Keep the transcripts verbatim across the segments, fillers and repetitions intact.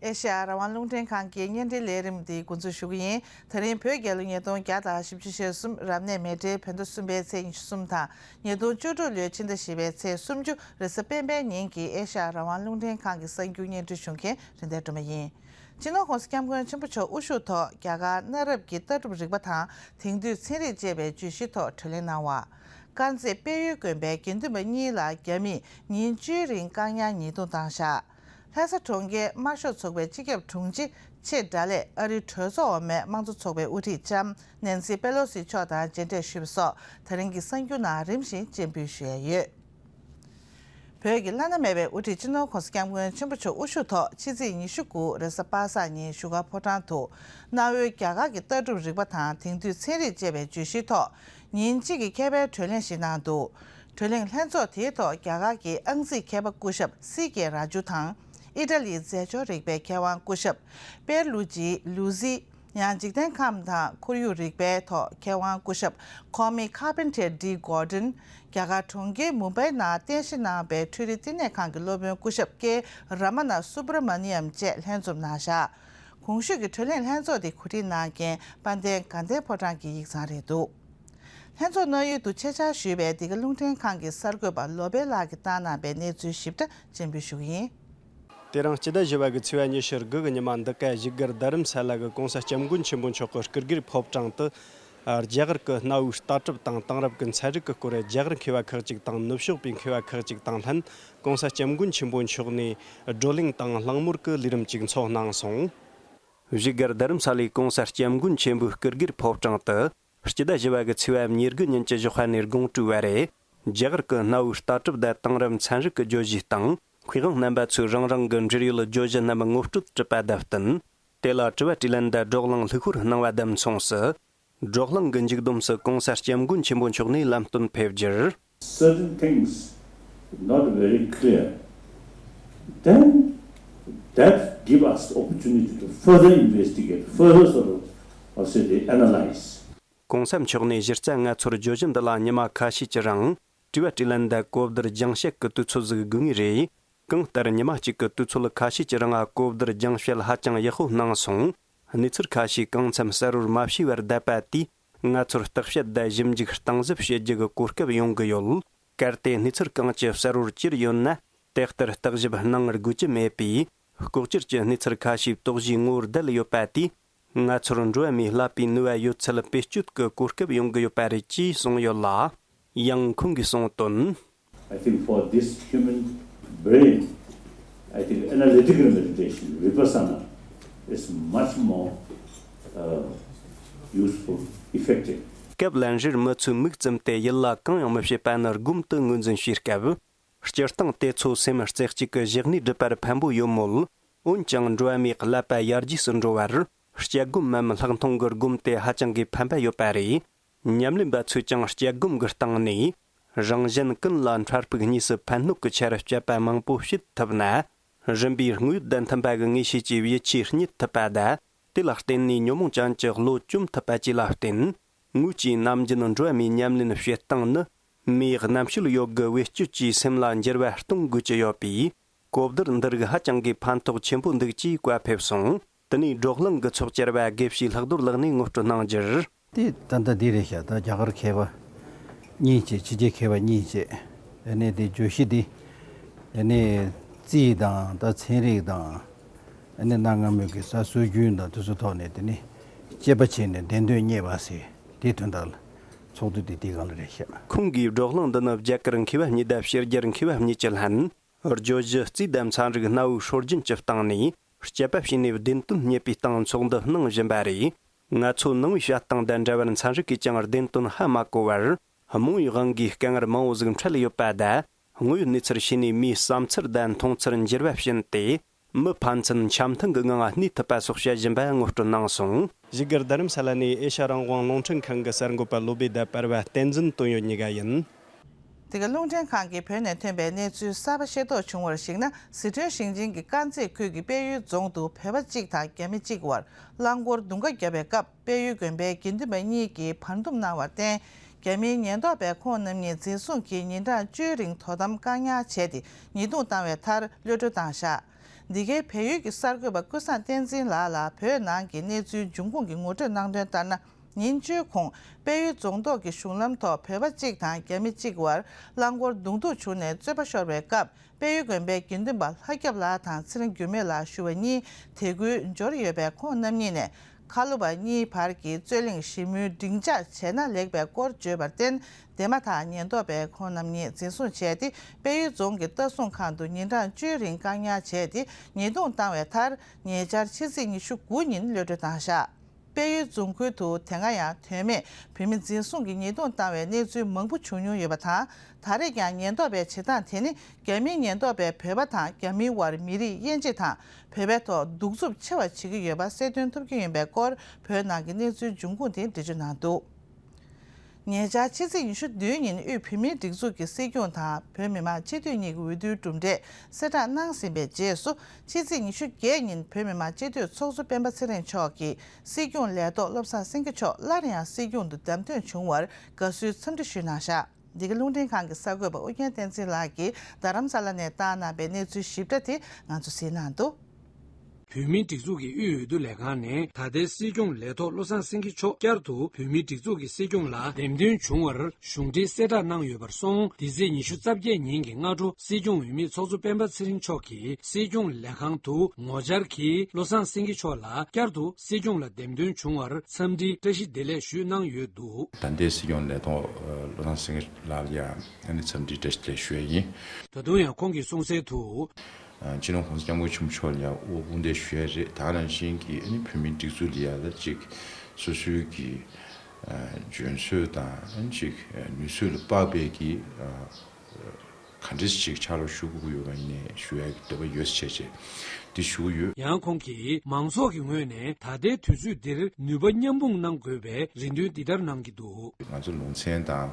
ཨེ་ཤ་ཡ་རང་དབང་རླུང་འཕྲིན་ཁང་གི་བརྙན་འཕྲིན་ལས་རིམ་འདི་འགོ་འཛུགས་ཞུ་གི་ཡིན། ད་རིང་བོད་རྒྱལ་ལོ་ཉིས་སྟོང་བརྒྱ་དང་བཞི་བཅུ་ཞེ་གསུམ་རབ་གནས་མེ་སྤྲེལ་བོད་ཟླ་གསུམ་པའི་ཚེས་ཉི་ཤུ་གསུམ་དང་། ཉིས་སྟོང་བཅུ་དྲུག་ལོའི་ཕྱི་ཟླ་བཞི་པའི་ཚེས་སུམ་ཅུ་རེས་གཟའ་སྤེན་པའི་ཉིན་གྱི་ཨེ་ཤ་ཡ་རང་དབང་རླུང་འཕྲིན་ཁང་གི་གསར་འགྱུར་སྙན་སྒྲོན་ཞུ་མཁན་རིན་ལྡན་སྒྲོལ་མ་ཡིན། སྤྱི་ནོར་༸གོང་ས་༸སྐྱབས་མགོན་ཆེན་པོ་མཆོག་དབུ་བཞུགས་ཐོག་རྒྱ་གར་གནའ་རབས་ཀྱི་ལྟ་གྲུབ་རིག་པ་དང་དེང་དུས་ཚན་རིག་ཅེས་པའི་བརྗོད་གཞིའི་ཐོག་གྲོས་གླེང་གནང་བ། དཀར་མཛེས་དཔལ་ཡུལ་དགོན་པའི་དགེ་འདུན་པ་གཉིས་ལ་རྒྱ་མིས་ཉིན་བཅུའི་རིང་བཀག་ཉར་ཉེས་རྡུང་བཏང་བཞག་ལྷ་ས་གྲོང་ཁྱེར་དམར་ཤོག་ཚོགས་པའི་སྤྱི་ཁྱབ་དྲུང་ཆེ་ཆེ་དགྲ་ལྷས་ཨ་རིའི་གྲོས་ཚོགས་འོག་མའི་དམངས་གཙོ་ཚོགས་པའི་དབུ་ཁྲིད་ལྕམ་ནེན་སི་པེ་ལོ་སི་མཆོག་དང་མཇལ་འཕྲད་ཞུས་པ་སོགས་ད་རིང་གི་གསར་འགྱུར་ནང་རིམ་བཞིན་སྤྱན་འབུལ་ཞུ་ཡ་ཡོད། བོད་ཀྱི་བླ་ན་མེད་པའི་དབུ་ཁྲིད་སྤྱི་ནོར་༸གོང་ས་༸སྐྱབས་མགོན་ཆེན་པོ་མཆོག་དབུ་བཞུགས་ཐོག་ཕྱི་ཚེས་ཉི་ཤུ་དགུ་རེས་གཟའ་པ་སངས་ཉིན་བཞུགས་སྒར་ཕོ་བྲང་དུ་གནའ་བོའི་རྒྱ་གར་གྱི་ལྟ་གྲུབ་རིག་པ་དང་དེང་དུས་ཚན་རིག་ཅེས་པའི་བརྗོད་གཞིའི་ཐོག་ཉིན་གཅིག་གི་མཁས་པའི་གྲོས་གླེང་ཞིག་གནང་འདུག་གྲོས་གླེང་ལྷན་ཚོགས་དེའི་ཐོག་རྒྱ་གར་གྱི་ཨང་རྩིས་མཁས་པ་སྐུ་ཞབས་སི་ཀེ་ར་ཇུ་དང་། ཨི་ཊ་ལིའི་རྫས་སྦྱོར་རིག་པའི་མཁས་དབང་སྐུ་ཞབས་པེར་ལུ་ཇི་ལུ་ཟི། ཡང་འཇིག་རྟེན་ཁམས་དང་ཁོར་ཡུག་རིག་པའི་ཐོག་མཁས་དབང་སྐུ་ཞབས་ཁོ་མི་ཁ་པེན་ཊེ་ཌི་གོར་ཌོན། རྒྱ་གར་གྲོང་ཁྱེར་མུམ་བྷའི་ནང་རྟེན་གཞི་གནང་བའི་འཕྲུལ་རིག་བསྟི་གནས་ཁང་གི་སློབ་དཔོན་སྐུ་ཞབས་ཀེ་ར་མ་ན་སུབ་ར་མ་ནི་ཡམ་བཅས་ལྷན་འཛོམས་གནང་བཞག་གོང་ཞུས་ཀྱི་གྲོས་གླེང་ལྷན་ཚོགས་དེ་གོ་སྒྲིག་གནང་མཁན་དཔལ་ལྡན་དགའ་ལྡན་ཕོ་བྲང་གི་ཡིག་ཚང་རེད་འདུག་ལྷན་ཚོགས་གནང་ཡུལ་དུ་ཆེད་བཅར་ཞུས་པའི་འདི་ག་རླུང་འཕྲིན་ཁང་གི་གསར་འགོད་པ་བློ་བྷེ་ལགས་ཀྱིས་བཏང་གནང་པའི་གནས་ཚུལ་ཞིབ་ཕྲ་སྤྱན་འབུལ་ཞུ་གི་ཡིན། དེ་རིང་སྤྱི་ཟླ་བཞི་པ་གི་ཚེས་པ་ཉི་ཤུ་དགུ་གི་ཉི་མ་འདི་ག་བཞུགས་སྒར་རྡ་རམ་ས་ལ་གི་༸གོང་ས་༸སྐྱབས་མགོན་ཆེན་པོ་མཆོག་གི་སྐུ་སྒེར་ཕོ་བྲང་དུ། རྒྱ་གར་གྱི་གནའ་བོའི་ལྟ་གྲུབ་དང་དེང་རབས་ཀྱི་ཚན་རིག་གི་སྐོར་རྒྱ་གར་མཁས་པ་ཁག་ཅིག་དང་ནུབ་ཕྱོགས་པའི་མཁས་པ་ཁག་ཅིག་དང་ལྷན་༸གོང་ས་༸སྐྱབས་མགོན་ཆེན་པོ་མཆོག་ནས་བགྲོ་གླེང་དང་གླེང་མོལ་གྱི་ལས་རིམ་ཅིག་འཚོགས་གནང་སོང་། བཞུགས་སྒར་རྡ་རམ་ས་ལའི་༸གོང་ས་༸སྐྱབས་མགོན་ཆེན་པོའི་སྐུ་སྒེར་ཕོ་བྲང་དུ། སྤྱི་ཟླ་བཞི་པ་གི་ཚེས་པ་ཉེར་དགུ་ཉིན་གྱི་ཞོགས་པ་ནས་དགོང་དྲོའི་བར་རེ། རྒྱ་གར་གྱི་གནའ་བོའི་ལྟ་གྲུབ་དང་དེང་རབས་ཚན་རིག་གི་བརྗོད་གཞི་དང་། མཁས་དབང་རྣམ་པ་ཚོས་རང་རང་གི་འབྲེལ་ཡོད་བརྗོད་གཞི་རྣམས་ངོ་སྤྲོད་གྲུབ་པ་དང་བསྟུན། དེ་ལ་དྲི་བ་དྲིས་ལན་དང་བགྲོ་གླེང་ལྷུག་པོར་གནང་བ་དང་མཚུངས་སུ། བགྲོ་གླེང་གི་མཇུག་བསྡོམས་སུ་༸གོང་ས་༸སྐྱབས་མགོན་ཆེན་པོ་མཆོག་ནས་ལམ་སྟོན་ཕེབས་རྒྱུར། Certain things not very clear, then that give us opportunity to further investigate, further sort of, or say, the analyze. ༸གོང་ས་མཆོག་ནས་གཞི་རྩ་ང་ཚོར་བརྗོད་གཞི་འདི་ལ་ཉི་མ་ཁ་ཤས་ཀྱི་རིང་དྲི་བ་དྲིས་ལན་དང་གོ་བསྡུར་སྦྱང་བཤད་ཀྱི་དུས་ཚོད་ཟིག་དགོས་ངེས་རེད། གང་ལྟར་ཉི་མ་གཅིག་གི་དུས་ཚོད་ཁ་ཤས་ཀྱི་རིང་ང་གོ་བསྡུར་སྦྱང་བཤད་ཧ་ཅང་ཡག་པོ་གནང་སོང་། གནས་ཚུལ་ཁ་ཤས་གང་འཚམ་གསལ་བོར་མ་ཤེས་པར་བསྡད་པ་དེས་ང་ཚོར་བརྟག་དཔྱད་དང་ཞིབ་འཇུག་གཏིང་ཟབ་བྱེད་རྒྱུ་གི་གོ་སྐབས་ཡོང་གི་ཡོད། གལ་ཏེ་གནས་ཚུལ་གང་ཅི་གསལ་བོར་གྱུར་ཡོད་ན། དེ་ལྟར་བརྟག་ཞིབ་གནང་དགོས་ཀྱི་མེད་པས། ལྐོག་གྱུར་གྱི་གནས་ཚུལ་ཁ་ཤས་དོགས་གཞིའི་ངོ་བོར་བསྡད་ཡོད་པ་དེས། ང་ཚོར་འགྲོ་བ་མིའི་བསླབ་པའི་ནུས་པ་ཡོད་ཚད་བེད་སྤྱོད་ཀྱི་གོ་སྐབས་ཡོང་གི་ཡོད་པ་རེད་ཅེས་གསུངས་ཡོད་ལ། ཡང་ཁོང་གིས་གསུངས་དོན། I think for this human brain, I think analytical meditation, vipassana is much more, uh, useful, effective. སྐབས་ལན་རེར་མི་ཚོས་མིག་བཙུམས་ཏེ་ཡིད་ལ་གང་ཡང་མི་བྱེད་པ་ནི་སྒོམ་དུ་ངོས་འཛིན་བྱེད་སྐབས། སྤྱིར་བཏང་དེ་ཚོ་སེམས་རྩེ་གཅིག་གི་གཞི་གནས་སྒྲུབ་པར་ཕན་པོ་ཡོད་མོད། འོན་ཀྱང་འགྲོ་བ་མིའི་བསླབ་པ་ཡར་རྒྱས་སུ་འགྲོ་བར། སྐྱབས་སྒོམ་མམ་ལྷག་མཐོང་གི་སྒོམ་དེ་ཧ་ཅང་གི་ཕན་པ་ཡོད་པ་རེད། ཉམས་ལེན་པ་ཚོས་ཀྱང་སྐྱབས་སྒོམ་གྱི་སྟེང་ནས། རང་གཞན་ཀུན་ལ་འཕྲལ་ཕུགས་གཉིས་སུ་ཕན་གནོད་ཀྱི་ཆར་སྤྱད་པ་མང་པོ་བྱེད་ཐུབ་ན། རིམ་པས་དངོས་ཡོད་དང་མཐུན་པ་གི་ངེས་ཤེས་ཀྱི་ཡིད་ཆེས་རྙེད་ཐུབ་པ་དང་། དེ་ལ་བརྟེན་ནས་ཉོན་མོངས་ཅན་གྱི་བློ་བཅོམ་ཐུབ་པ་བཅས་ལ་བརྟེན། དངོས་ཀྱི་ནམ་རྒྱུན་འགྲོ་བ་མིའི་ཉམས་ལེན་བྱེད་སྟངས་ནི། མིའི་རྣམ་དཔྱོད་ཡོད་དགུ་བེད་སྤྱོད་ཀྱིས་སེམས་ལ་འགྱུར་བ་གཏོང་དགོས་ཀྱི་ཡོད་པས། གོ་བསྡུར་འདི་རིགས་ཧ་ཅང་གི་ཕན་ཐོགས་ཆེན་པོ་འདུག་ཅེས་བཀའ་ཕེབས་སོང་། དེ་ནས་བགྲོ་གླེང་གི་ཚོགས་བཅར་བ་དགེ་བཤེས་ལྷག་རྡོར་ལགས་ནས་ངོ་སྤྲོད་གནང་རྒྱུར། དེ་ད་ལྟ་འདི་རེད་ཤག་ད་རྒྱ་གར་མཁས་པ་གཉིས་བྱས། ཕྱི་རྒྱལ་མཁས་པ་གཉིས་བྱས། ཨ་ནི་དེ་བརྗོད་གཞི་འདི་ཨ་ནི་རྩིས་དང་ད་ཚན་རིག་དང་ཨ་ནི་གནའ་སྔ་མོའི་གི་ས་སྲོལ་རྒྱུན་དང་དེ་ཚོ་ཐོག་ནས་དེ་ནི་དཔྱད་པ་བྱས་ནས་བདེན་དོན་རྙེད་པ་ཟེར། དེའི་དོན་དག་ལ་ཚོགས་འདུ་དེ་དེའི་སྒང་ལ་རེད་ཤག་ཁོང་གིས་བགྲོ་གླེང་འདི་ནི་རྒྱ་གར་མཁས་པ་གཉིས་དང་ཕྱི་རྒྱལ་མཁས་པ་གཉིས་ཀྱི་ལྷན། བརྗོད་གཞི་རྩིས་དང་ཚན་རིག་གནའ་བོའི་སྲོལ་རྒྱུན་གྱི་སྟེང་ནས་དཔྱད་པ་བྱས་ནས་བདེན་དོན་རྙེད་པའི་སྟེང་ཚོགས་འདུ་གནང་བཞིན་པ་རེད། ང་ཚོ་ནང་པའི་བྱ་སྟངས་དང་འདྲ་བར་ཚན་རིག་གིས་ཀྱང་བདེན་དོན་ཧ་མ་གོ་བར། རྨོངས་པའི་དབང་གིས་དཀའ་ངལ་མང་བོ་ཟིག་འཕྲད་ཡོད་པ་དང་། དངོས་ཡོད་གནས་ཚུལ་ཤེས་ནས་མིའི་བསམ་ཚུལ་དང་མཐོང་ཚུལ་འགྱུར་བ་ཕྱིན་ཏེ། མི་ཕན་ཚུན་འཆམ་མཐུན་གྱི་ངང་གནས་ཐུབ་པ་སོགས་བྱེད་བཞིན་པ་ངོ་སྤྲོད་གནང་སོང་། བཞུགས་སྒར་རྡ་རམ་ས་ལ་ནས་ཨེ་ཤ་རང་དབང་རླུང་འཕྲིན་ཁང་གི་གསར་འགོད་པ་བློ་བྷེ་དང་པར་བ་བསྟན་འཛིན་དོན་ཡོད་གཉིས་ཀ་ཡིན། དེ་ག་རླུང་འཕྲིན་ཁང་གིས་བོད་ནས་ཐོན་པའི་གནས་ཚུལ་གསར་པ་ཤེས་རྟོགས་བྱུང་བར་གཞིགས་ན། ཟི་ཁྲོན་ཞིང་ཆེན་གྱི་དཀར་མཛེས་ཁུལ་གྱི་དཔལ་ཡུལ་རྫོང་དུ་བོད་པ་གཅིག་དང་རྒྱ་མི་གཅིག་བར་རླངས་འཁོར་རྡུང་ཁ་བརྒྱབ་པའི་སྐབས། དཔལ་ཡུལ་དགོན་པའི་དགེ་འདུན་པ་གཉིས་ཀྱིས་བར་འདུམ་གནང་བར་བརྟེན། རྒྱ་མིའི་ཉེན་རྟོག་པས་ཁོང་རྣམ་གཉིས་འཛིན་བཟུང་གིས་ཉིན་གྲངས་བཅུའི་རིང་དོ་དམ་བཀག་ཉར་བྱས་ཏེ། ཉེས་རྡུང་བཏང་བའི་མཐར་གློད་གྲོལ་བཏང་བཞག་འདི་གའི་བལ་ཡུལ་གྱི་གསར་འགོད་པ་ཀུན་བཟང་བསྟན་འཛིན་ལགས་ལ་བོད་ནང་གི་གནས་ཚུལ་འབྱུང་ཁུངས་ཀྱི་ངོ་སྤྲོད་གནང་དོན་ལྟར་ན། ཉིན་བཅུའི་གོང་དཔལ་ཡུལ་རྫོང་ཐོག་གི་གཞུང་ལམ་ཐོག་བོད་པ་གཅིག་དང་རྒྱ་མི་གཅིག་བར་རླངས་འཁོར་བརྡུང་རྡེག་བྱུང་ནས་རྩོད་པ་ཤོར་བའི་སྐབས། དཔལ་ཡུལ་དགོན་པའི་དགེ་འདུན་པ་ལྷ་སྐྱབས་ལགས་དང་ཚེ་རིང་འགྱུར་མེད་ལགས་ཞུ་བ་གཉིས་དད་གུས་འབྱོར་ཡོད་པས། ཁོང་རྣམ་གཉིས་ནས་ཁ་ལོ་པ་གཉིས་བར་གྱི་རྩོད་གླེང་ཞི་མོལ་འགྲིག་འཇགས་བྱས་ན་ལེགས་པའི་སྐོར་བརྗོད་པར་བརྟེན། དེ་མ་ཐག་ཉེན་རྟོག་པས་ཁོང་རྣམ་གཉིས་འཛིན་བཟུང་བྱས་ཏེ། དཔལ་ཡུལ་རྫོང་གི་ལྟ་སྲུང་ཁང་དུ་ཉིན་གྲངས་བཅུའི་རིང་བཀག་ཉར་བྱས་ཏེ་ཉེས་རྡུང་བཏང་བའི་མཐར། ཉེ་ཆར་ཕྱི་ཚེས་ཉི་ཤུ་དགུ་ཉིན་གློད་གྲོལ་བཏང་བཞག་དཔལ་ཡུལ་རྫོང་ཁུལ་དུ་དེ་སྔ་ཡང་དོན་མེད་བོད་མི་འཛིན་བཟུང་གིས་ཉེས་རྡུང་བཏང་བའི་གནས་ཚུལ་མང་པོ་བྱུང་མྱོང་ཡོད་པ་དང་། ད་རེས་ཀྱང་ཉེན་རྟོག་པའི་བྱེད་སྟངས་དེ་ནི། རྒྱ་མིའི་ཉེན་རྟོག་པས་བོད་པ་དང་རྒྱ་མིའི་དབར་མི་རིགས་དབྱེ་འབྱེད་དང་། བོད་པའི་ཐོག་གདུག་རྩུབ་ཆེ་བ་བྱེད་ཀྱི་ཡོད་པ་གསལ་སྟོན་ཐུབ་ཀྱི་ཡིན་པའི་སྐོར། བོད་ནང་གི་གནས་ཚུལ་འབྱུང་ཁུངས་དེ་འགྲེལ་བརྗོད་གནང་འདུག་ཉེ་ཆར་ཕྱི་ཚེས་ཉི་ཤུ་བདུན་ཉིན་དབུས་བོད་མིའི་སྒྲིག་འཛུགས་ཀྱི་སྲིད་སྐྱོང་དང་བོད་མི་མང་སྤྱི་འཐུས་གཉིས་ཀྱི་འོས་བསྡུའི་གྲུབ་འབྲས་གསལ་བསྒྲགས་གནང་ཟིན་པའི་རྗེས་སུ། ཕྱི་ཚེས་ཉི་ཤུ་བརྒྱད་ཉིན་བོད་མི་མང་སྤྱི་འཐུས་ཚོགས་གཙོ་སྤེན་པ་ཚེ་རིང་མཆོག་གིས་སྲིད་སྐྱོང་ལས་ཐོག་བློ་བཟང་སེང་གེ་མཆོག་སླར་ཡང་སྲིད་སྐྱོང་དུ་བདམས་ཐོན་བྱུང་བར་དགའ་བསུའི་འཚམས་འདྲི་ཞུས་གནང་བཞག་འདི་ག་རླུང་འཕྲིན་ཁང་གི་གསར་འགོད་པ་ཨུ་རྒྱན་བསྟན་འཛིན་ལགས་ཀྱིས་རྡ་རམ་ས་ལ་ནས་བཏང་གནང་པའི་གནས་ཚུལ་ཞིབ་ཕྲ་དེ་ང་ཚོ་གཟིགས་གནང་འདུག་བོད་མིའི་སྒྲིག་འཛུགས་ཀྱི་དབུས་འོས་བསྡུ་ལས་ཁང་ནས་ད་ལྟའི་སྲིད་སྐྱོང་ལས་ཐོག་བློ་བཟང་སེང་གེ་མཆོག་བསྐྱར་དུ་བོད་མིའི་སྒྲིག་འཛུགས་ཀྱི་སྲིད་སྐྱོང་ལ་འདེམས་ཐོན་བྱུང་བར་གཞུང་འབྲེལ་གསལ་བསྒྲགས་གནང་ཡོད་པར་སོང་། འདི་ཚེས་ཉི་ཤུ་རྩ་བརྒྱད་ཉིན་གྱི་སྔ་དྲོ་སྲིད་སྐྱོང་འོས་མི་ཚོགས་གཙོ་སྤེན་པ་ཚེ་རིང་མཆོག་གིས་སྲིད་སྐྱོང་ལས་ཁང་དུ་ངོ་བཅར་གྱིས་བློ་བཟང་སེང་གེ་མཆོག་ལ་བསྐྱར་དུ་སྲིད་སྐྱོང་ལ་འདེམས་ཐོན་བྱུང་བར་འཚམས་འདྲིའི་བཀྲ་ཤིས་བདེ་ལེགས་ཞུས་གནང་ཡོད་འདུག་ད་ལྟའི་སྲིད་སྐྱོང་ལས་ཐོག་བློ་བཟང་སེང་གེ་ལགས་ལ་ཡང་ཨ་ནི་འཚམས་འདྲིའི་བཀྲ་ཤིས་བདེ་ལེགས་ཞུ་ཡ་ཡིན། ད་དུང་ཡང་ཁོང་གིས་གསུངས་གསལ་དུ། སྤྱི་ནོར་༸གོང་ས་༸སྐྱབས་མགོན་ཆེན་པོ་མཆོག་ལ་ཡང་དབུ་དཔུང་འདེགས་ཞུ་ཡ་རེད། ད་ག་ནང་བཞིན་གྱི་ཨ་ནི་བོད་མིའི་སྒྲིག་འཛུགས་ལ་ཡང་ད་ཅིག་སོ་སོའི་གི་འཇོན་ཚོད་དང་ཨ་ནི་ཅིག་ནུས་ཚོད་ལ་དཔག་པའི་གི་ག་འདྲས་ཅིག་ཕྱག་ལས་ཞུ་དགོས་ཀྱི་ཡོད་པ་ཡིན་ནའི་ཞུ་ཡ་གི་འདོད་པ་ཡོད་ཟེར་བྱས་བྱས་འདི་ཞུ་གི་ཡོད། ཡང་ཁོང་གིས་མང་ཚོགས་ཀྱི་ངོས་ནས་ད་ལྟའི་དུས་ཚོད་འདིར་ནུས་པ་མཉམ་སྤུངས་གནང་དགོས་པའི་རེ་འདུན་འདི་ལྟར་གནང་གི་འདུག་ང་ཚོ་ལུང་ཚན་དང་།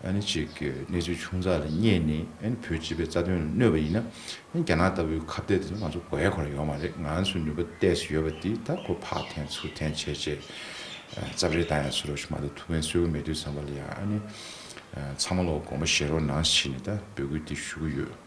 ཨ་ནི་ཅིག་གནས་ཚུལ་ཆུང་ཙག་ལ་བསྙད་ནས་ཨ་ནི་བོད་སྤྱི་པའི་རྩ་དོན་ལ་གནོད་པ་ཡིན་ན། ཨ་ནི་རྒྱ་ནག་ལྟ་བུའི་ཁ་གཏད་དེ་ཚོ་ང་ཚོ་དགོས་ཡ་ཁོ་རང་ཡོད་མ་རེད། ང་ཚོའི་ནུས་པ་ཏོག་ཙམ་ཡོད་པ་འདི་ད་ཁོ་ཕར་འཐེན་ཚུར་འཐེན་བྱས་བྱས། རྩབ་རེས་བཏང་ཡ་ཚུར་རོགས་ཞུ་མ་གཏོགས་ཐུགས་ཕན་གསོས་ཀྱི་མེད་དུས་ཙམ་པ་ལ་ཡ་ཨ་ནི། ཚང་མ་ལོག་དགོངས་པ་བཞེས་རོགས་གནང་ཞེས་ནས་ད་འབོད་སྐུལ་འདི་ཞུ་གི་ཡོད།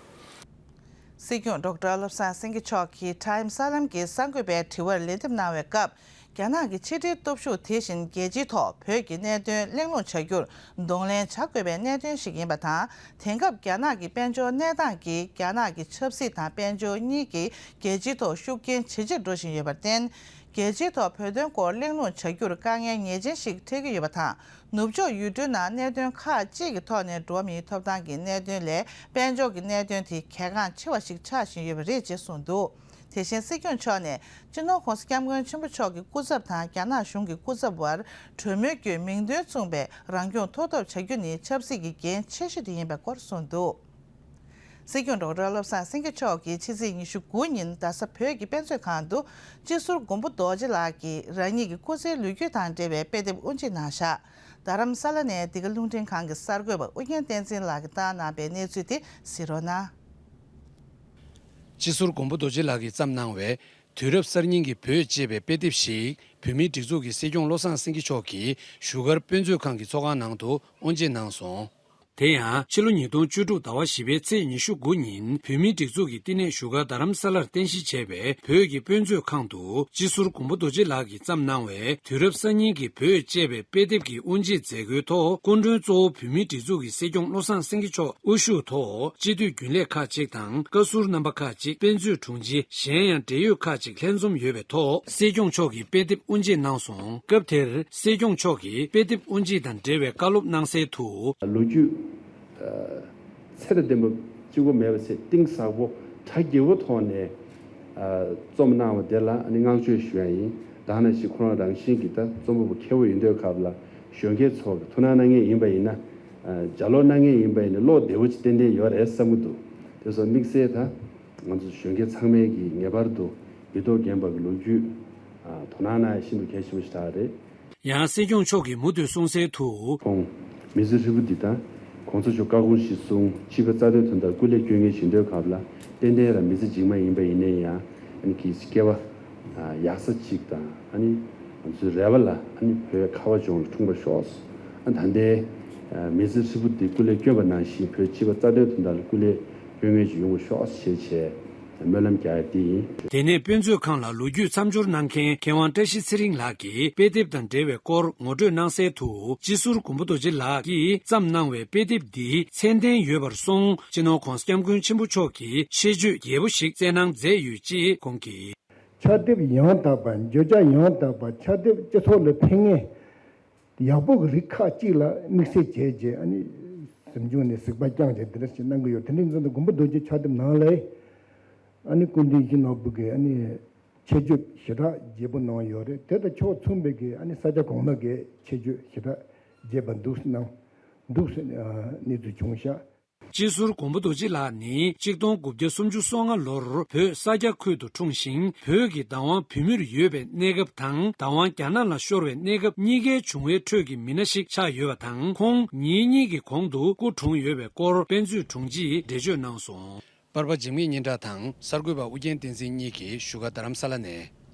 སྲིད་སྐྱོང་ཌོག་ཊར་བློ་བཟང་སེང་གེ་མཆོག་གིས་ཊའིམ་གསར་ལམ་གྱི་གསར་འགོད་པའི་དྲི་བར་ལན་འདེབས་གནང་བའི་སྐབས། རྒྱ་ནག་གི་ཕྱི་འབྲེལ་སྟོབས་ཤུགས་དེ་བཞིན་རྒྱལ་སྤྱིའི་ཐོག་བོད་ཀྱི་གནད་དོན་གླེང་སློང་བྱ་རྒྱུར་གདོང་ལེན་བྱ་དགོས་པའི་གནད་དོན་ཞིག་ཡིན་པ་དང་། དེང་སྐབས་རྒྱ་ནག་གི་དཔལ་འབྱོར་གནས་སྟངས་ཀྱིས་རྒྱ་ནག་གི་ཆབ་སྲིད་དང་དཔལ་འབྱོར་གཉིས་ཀྱི་རྒྱལ་སྤྱིའི་ཐོག་ཤུགས་རྐྱེན་ཇེ་ཆེར་འགྲོ་བཞིན་ཡོད་པར་བརྟེན། རྒྱལ་སྤྱིའི་ཐོག་བོད་དོན་སྐོར་གླེང་སློང་བྱ་རྒྱུར་དཀའ་ངལ་ངེས་ཅན་ཞིག་འཕྲད་ཀྱི་ཡོད་པ་དང་། ནུབ་ཕྱོགས་ཡུལ་གྲུའི་ནང་གནད་དོན་ཁག་ཅིག་གི་ཐོག་ནས་འགྲོ་བ་མིའི་ཐོབ་ཐང་གི་གནད་དོན་ལས་དཔལ་འབྱོར་གྱི་གནད་དོན་དེ་གལ་འགངས་ཆེ་བ་ཞིག་ཆགས་བཞིན་ཡོད་པ་རེད་ཅེས་གསུངས་འདུག་དེ་བཞིན་སྲིད་སྐྱོང་མཆོག་ནས་སྤྱི་ནོར་༸གོང་ས་༸སྐྱབས་མགོན་ཆེན་པོ་མཆོག་གི་སྐུ་ཚབ་དང་རྒྱ་ནག་གཞུང་གི་སྐུ་ཚབ་བར་གྲོས་མོལ་བརྒྱུད་མིང་དོན་མཚུངས་པའི་རང་སྐྱོང་ཐོབ་ཐབས་བྱ་རྒྱུ་ནི་ཆབ་སྲིད་ཀྱི་འགན་ཆེ་ཤོས་དེ་ཡིན་པའི་སྐོར་གསུངས་འདུག་སྲིད་སྐྱོང་ཌོག་ཊར་བློ་བཟང་སེང་གེ་མཆོག་གིས་ཕྱི་ཚེས་ཉི་ཤུ་དགུ་ཉིན་རྡ་ས་བོད་ཀྱི་དཔེ་མཛོད་ཁང་དུ་སྤྱི་ཟུར་མགོན་པོ་རྡོ་རྗེ་ལགས་ཀྱིས་རང་ཉིད་ཀྱི་སྐུ་ཚེའི་ལོ་རྒྱུས་དང་འབྲེལ་བའི་དཔེ་དེབ་དབུ་འབྱེད་གནང་བཞག་རྡ་རམ་ས་ལ་ནས་འདི་ག་རླུང་འཕྲིན་ཁང་གི་གསར་འགོད་པ་ཨུ་རྒྱན་བསྟན་འཛིན་ལགས་ཀྱིས་བཏང་གནང་པའི་གནས་ཚུལ་དེ་གཟིགས་རོགས་གནང་། སྤྱི་ཟུར་མགོན་པོ་རྡོ་རྗེ་ལགས་ཀྱིས་བརྩམས་གནང་བའི་དུས་རབས་གསར་རྙིང་གི་བོད་ཅེས་པའི་དཔེ་དེབ་ཞིག་བོད་མིའི་སྒྲིག་འཛུགས་ཀྱི་སྲིད་སྐྱོང་བློ་བཟང་སེང་གེ་མཆོག་གིས་བཞུགས་སྒར་དཔེ་མཛོད་ཁང་གི་ཚོགས་ཁང་ནང་དུ་དབུ་འབྱེད་གནང་སོང་། དེ་ཡང་ཕྱི་ལོ་ཉིས་སྟོང་བཅུ་དྲུག་ཟླ་བ་བཞི་པའི་ཚེས་ཉི་ཤུ་དགུ་ཉིན་བོད་མིའི་སྒྲིག་འཛུགས་ཀྱི་བསྟི་གནས་བཞུགས་སྒར་རྡ་རམ་ས་ལར་རྟེན་གཞི་བྱས་པའི་བོད་ཀྱི་དཔེ་མཛོད་ཁང་དུ་སྤྱི་ཟུར་མགོན་པོ་རྡོ་རྗེ་ལགས་ཀྱིས་བརྩམས་གནང་བའི་དུས་རབས་གསར་རྙིང་གི་བོད་ཅེས་པའི་དཔེ་དེབ་ཀྱི་དབུ་འབྱེད་མཛད་སྒོའི་ཐོག་སྐུ་མགྲོན་གཙོ་བོ་བོད་མིའི་སྒྲིག་འཛུགས་ཀྱི་སྲིད་སྐྱོང་བློ་བཟང་སེང་གེ་མཆོག་དབུ་བཞུགས་ཐོག་སྤྱི་འཐུས་རྒྱུན་ལས་ཁག་ཅིག་དང་བཀའ་ཟུར་རྣམ་པ་ཁག་ཅིག་དཔེ་མཛོད་དྲུང་ཆེ་གཞན་ཡང་འབྲེལ་ཡོད་ཁག་ཅིག་ལྷན་འཛོམས་ཡོད་པའི་ཐོག་སྲིད་སྐྱོང་མཆོག་གིས་དཔེ་དེབ་དབུ་འབྱེད་གནང་སོང་། སྐབས་དེར་སྲིད་སྐྱོང་མཆོག་གིས་དཔེ་དེབ་དབུ་འབྱེད་དང་འབྲེལ་བའི་བཀའ་སློབ་གནང་གསལ་དུ། ལོ་རྒྱུས་ཚད་ལྡན་པ་གཅིག་པོ་མེད་པ་ཚེ་གཏིང་ཟབ་པོ་གྲ་རྒྱས་པོ་ཐོག་ནས་རྩོམ་གནང་བ་དེ་ལ་ཨ་ནི་བསྔགས་བརྗོད་ཞུ་ཡ་ཡིན། ད་ནང་བཞིན་ཁོ་རང་རང་བཞིན་གྱིས་ད་རྩོམ་པ་པོ་མཁས་པོ་ཡིན་དུས་སྐབས་ལ་གཞོན་སྐྱེས་ཚོ་གི་ཐུགས་སྣང་གནང་མཁན་ཡིན་པ་ཡིན་ན། ལྗགས་ཀློག་གནང་མཁན་ཡིན་པ་ཡིན་ན་བློ་བདེ་པོ་ཅིག་ཏན་ཏན་ཡོད་རེད་བསམ་གྱི་འདུག་དེ་སོགས་དམིགས་བསལ་ད་ང་ཚོ་གཞོན་སྐྱེས་ཚང་མས་ཀྱིས་ངེས་པར་དུ་མི་ཐོག་རྒན་པ་གི་ལོ་རྒྱུས་དོ་སྣང་གནང་ཡ་ཤིན་ཏུ་གལ་ཆེན་པོ་ཞིག་རེད། ཡང་སྲིད་སྐྱོང་མཆོག་གིས་མུ་མཐུད་གསུངས་གསལ་དུ། ཁོང་མི་ཚེ་ཧྲིལ་པོ་འདི་དང་གོང་ས་མཆོག་བཀའ་དགོངས་གཞིར་བཟུང་སྤྱི་པའི་རྩ་དོན་དོན་དག་སྐུ་ལས་སྐྱོན་མཁན་ཞིག་ཡིན་དུས་སྐབས་ལ་ཏན་ཏན་རང་མི་ཚེ་གཅིག་མ་ཡིན་པ་ཡིན་ནའི་ཡང་ཨ་ནི་གི་སྐྱེ་བ་ཡག་ས་གཅིག་དང་ཨ་ནི་ང་ཚོའི་རེ་བ་ལ་ཨ་ནི་བོད་ཁ་བ་ལྗོངས་ལ་འཁྲུངས་པར་ཤོག་ཨ་ད་ལྟའི་མི་ཚེ་ཧྲིལ་པོ་འདི་སྐུ་ལས་སྐྱོན་པ་ནང་བཞིན་བོད་སྤྱི་པའི་རྩ་དོན་དོན་དག་ལ་སྐུ་ལས་སྐྱོན་མཁན་ཞིག་ཡོང་བར་ཤོག་ཞེས་བྱས། སྨོན་ལམ་རྒྱག་ཡ་དེ་ཡིན། དེ་ནས་དཔེ་མཛོད་ཁང་ལ་ལོ་རྒྱུས་མཚམས་སྦྱོར་གནང་མཁན་མཁས་དབང་བཀྲ་ཤིས་ཚེ་རིང་ལགས་ཀྱིས་དཔེ་དེབ་དང་འབྲེལ་བའི་སྐོར་ངོ་སྤྲོད་གནང་གསལ་དུ། སྤྱི་ཟུར་མགོན་པོ་རྡོ་རྗེ་ལགས་ཀྱིས་བརྩམས་གནང་བའི་དཔེ་དེབ་འདི་ཚད་ལྡན་ཡོད་པར་སོང་། སྤྱི་ནོར་༧གོང་ས་༧སྐྱབས་མགོན་ཆེན་པོ་མཆོག་གིས་ཤེས་བརྗོད་རྒྱས་པོ་ཞིག་བསྩལ་གནང་མཛད་ཡོད་ཅེས་དགོངས་ཀྱིས། ཕྱག་དེབ་ཡང་དག་པ། བརྗོད་བྱ་ཡང་དག་པ། ཕྱག་དེབ་སྤྱི་ཚོགས་ལ་ཕན་ངེས་ཡག་པོ་གི་རིགས་ཁག་ཅིག་ལ་དམིགས་བསལ་བྱས་རྗེས། ཨ་ནི་གཟིམ་ཆུང་ནས་གཟིགས་པ་བསྐྱངས་བྱས་འདི་འདྲ་ཞིག་གནང་གི་ཡོད། དེ་འདྲའི་ཚོ་ནི་མགོན་པོ་རྡོ་རྗེ་ཕྱག་དེབ་ནང་ལ་ཨ་ནི་སྐུ་མདུན་ཡིད་བཞིན་ནོར་བུ་གི་ཨ་ནི་ཆེད་བརྗོད་ཞེ་དྲག་རྒྱས་པོ་གནང་ཡོད་རེད། དེ་དང་ཕྱོགས་མཚུངས་པའི་གི་ཨ་ནི་ས་སྐྱ་གོང་མ་གི་ཆེད་བརྗོད་ཞེ་དྲག་རྒྱས་པ་འདུག་གནང་འདུག་གནས་ཚུལ་བྱུང་ཤག་སྤྱི་ཟུར་མགོན་པོ་རྡོ་རྗེ་ལགས་ནི་གཅིག་སྟོང་དགུ་བརྒྱ་སུམ་ཅུ་སོ་ལྔ་ལོར་བོད་ས་སྐྱ་ཁུལ་དུ་འཁྲུངས་ཤིང་། བོད་ཀྱི་བདག་དབང་བོད་མིར་ཡོད་པའི་གནས་སྐབས་དང་། བདག་དབང་རྒྱ་ནག་ལ་ཤོར་བའི་གནས་སྐབས་གཉིས་ཀའི་བྱུང་བའི་ཁྲོད་ཀྱི་མི་སྣ་ཞིག་ཆགས་ཡོད་པ་དང་། ཁོང་ཉིན་གཉིས་ཀྱི་གོང་དུ་སྐུ་གྲོངས་ཡོད་པའི་སྐོར་དཔེ་མཛོད་དྲུང་ཆེས་འགྲེལ་བརྗོད་གནང་སོང་། པར་པ་འཇིགས་མེད་སྙན་གྲགས་དང་གསར་འགོད་པ་ཨུ་རྒྱན་བསྟན་འཛིན་གཉིས་ཀྱིས་བཞུགས་སྒར་རྡ་རམ་ས་ལ་ནས།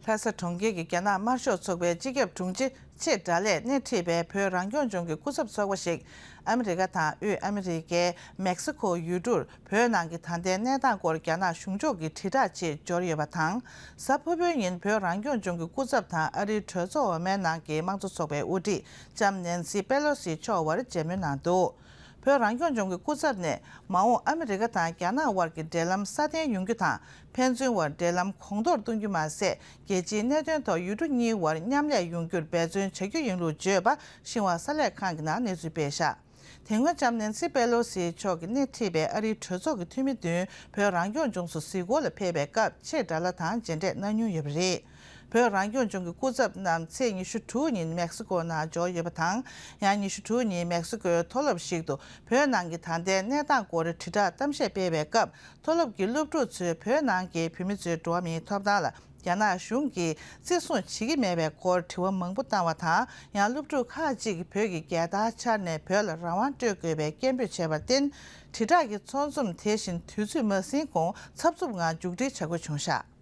ལྷ་ས་གྲོང་ཁྱེར་གྱི་རྒྱ་ནག་དམར་ཤོག་ཚོགས་པའི་སྤྱི་ཁྱབ་དྲུང་ཆེ་ཆེ་དགྲ་ལས་སྣེ་ཁྲིད་པའི་བོད་རང་སྐྱོང་ལྗོངས་ཀྱི་སྐུ་ཚབ་ཚོགས་པ་ཞིག་ཨ་མི་རི་ཀ་དང་དབུས་ཨ་མི་རི་ཀའི་མེག་སི་ཁོ་ཡུལ་གྲུར་བོད་ནང་གི་ད་ལྟའི་གནས་སྟངས་སྐོར་རྒྱ་ནག་གཞུང་ཕྱོགས་ཀྱི་དྲིལ་བསྒྲགས་ཆེད་འབྱོར་ཡོད་པ་དང་། གཟའ་ཕུར་བུའི་ཉིན་བོད་རང་སྐྱོང་ལྗོངས་ཀྱི་སྐུ་ཚབ་དང་ཨ་རིའི་གྲོས་ཚོགས་འོག་མའི་ནང་གི་དམངས་གཙོ་ཚོགས་པའི་དབུ་ཁྲིད་ལྕམ་ནན་སི་པེ་ལོ་སི་མཆོག་བར་མཇལ་མོལ་གནང་འདུག་བོད་རང་སྐྱོང་ལྗོངས་ཀྱི་སྐུ་ཚབ་ནས་མ་འོངས་ཨ་མི་རི་ཀ་དང་རྒྱ་ནག་དབར་གྱི་འབྲེལ་ལམ་སྲ་བརྟན་ཡོང་རྒྱུ་དང་། ཕན་ཚུན་བར་འབྲེལ་ལམ་གོང་མཐོར་གཏོང་རྒྱུ་མ་ཟད། རྒྱལ་སྤྱིའི་གནད་དོན་ཐོག་ཡུལ་གྲུ་གཉིས་བར་མཉམ་ལས་ཡོང་རྒྱུར་འབད་བརྩོན་བྱ་རྒྱུ་ཡིན་ལུགས་བརྗོད་པ་ཤིན་ཧྭ་གསར་ལས་ཁང་གི་ནང་གནས་ཚུལ་སྤེལ་བཞག་དེ་སྔོན་ལྕམ་ནན་སི་པེ་ལོ་སི་མཆོག་གིས་སྣེ་ཁྲིད་པའི་ཨ་རིའི་གྲོས་ཚོགས་ཀྱི་འཐུས་མི་བདུན་བོད་རང་སྐྱོང་ལྗོངས་སུ་གཟིགས་སྐོར་ལ་ཕེབས་པའི་སྐབས་ཆེ་དགྲ་ལྷ་དང་མཇལ་འཕྲད་གནང་མྱོང་ཡོད་པ་རེད། བོད་རང་སྐྱོང་ལྗོངས་ཀྱི་སྐུ་ཚབ་རྣམས་ཚེས་ཉི་ཤུ་དྲུག་ཉིན་མེག་སི་ཀོ་ནང་འབྱོར་ཡོད་པ་དང་། ཡང་ཉི་ཤུ་དྲུག་ཉིན་མེག་སི་ཀོའི་མཐོ་སློབ་ཞིག་ཏུ་བོད་ནང་གི་ད་ལྟའི་གནས་སྟངས་སྐོར་དྲིལ་བསྒྲགས་གཏམ་བཤད་སྤེལ་བའི་སྐབས། མཐོ་སློབ་ཀྱི་སློབ་ཕྲུག་ཚོས་བོད་ནང་གི་བོད་མི་ཚོའི་འགྲོ་བ་མིའི་ཐོབ་ཐང་ལ་རྒྱ་ནག་གཞུང་གིས་བརྩི་སྲུང་བྱེད་ཀྱི་མེད་པའི་སྐོར་དྲི་བ་མང་པོ་བཏང་བ་དང་། ཡང་སློབ་ཕྲུག་ཁག་ཅིག་གིས་བོད་ཀྱི་རྒྱལ་དར་འཕྱར་ནས་བོད་ལ་རང་དབང་སྤྲོད་དགོས་པའི་སྐད་འབོད་བྱས་པར་བརྟེན། དྲིལ་བསྒྲགས་ཀྱི་ཚོགས་འཛོམས་དེ་བཞིན་དུས་ཚོད་མ་ཟིན་གོང་འཚབ་འཚུབ་ངང་མཇུག་སྒྲིལ་བྱ་དགོས་བྱུང་བཞག་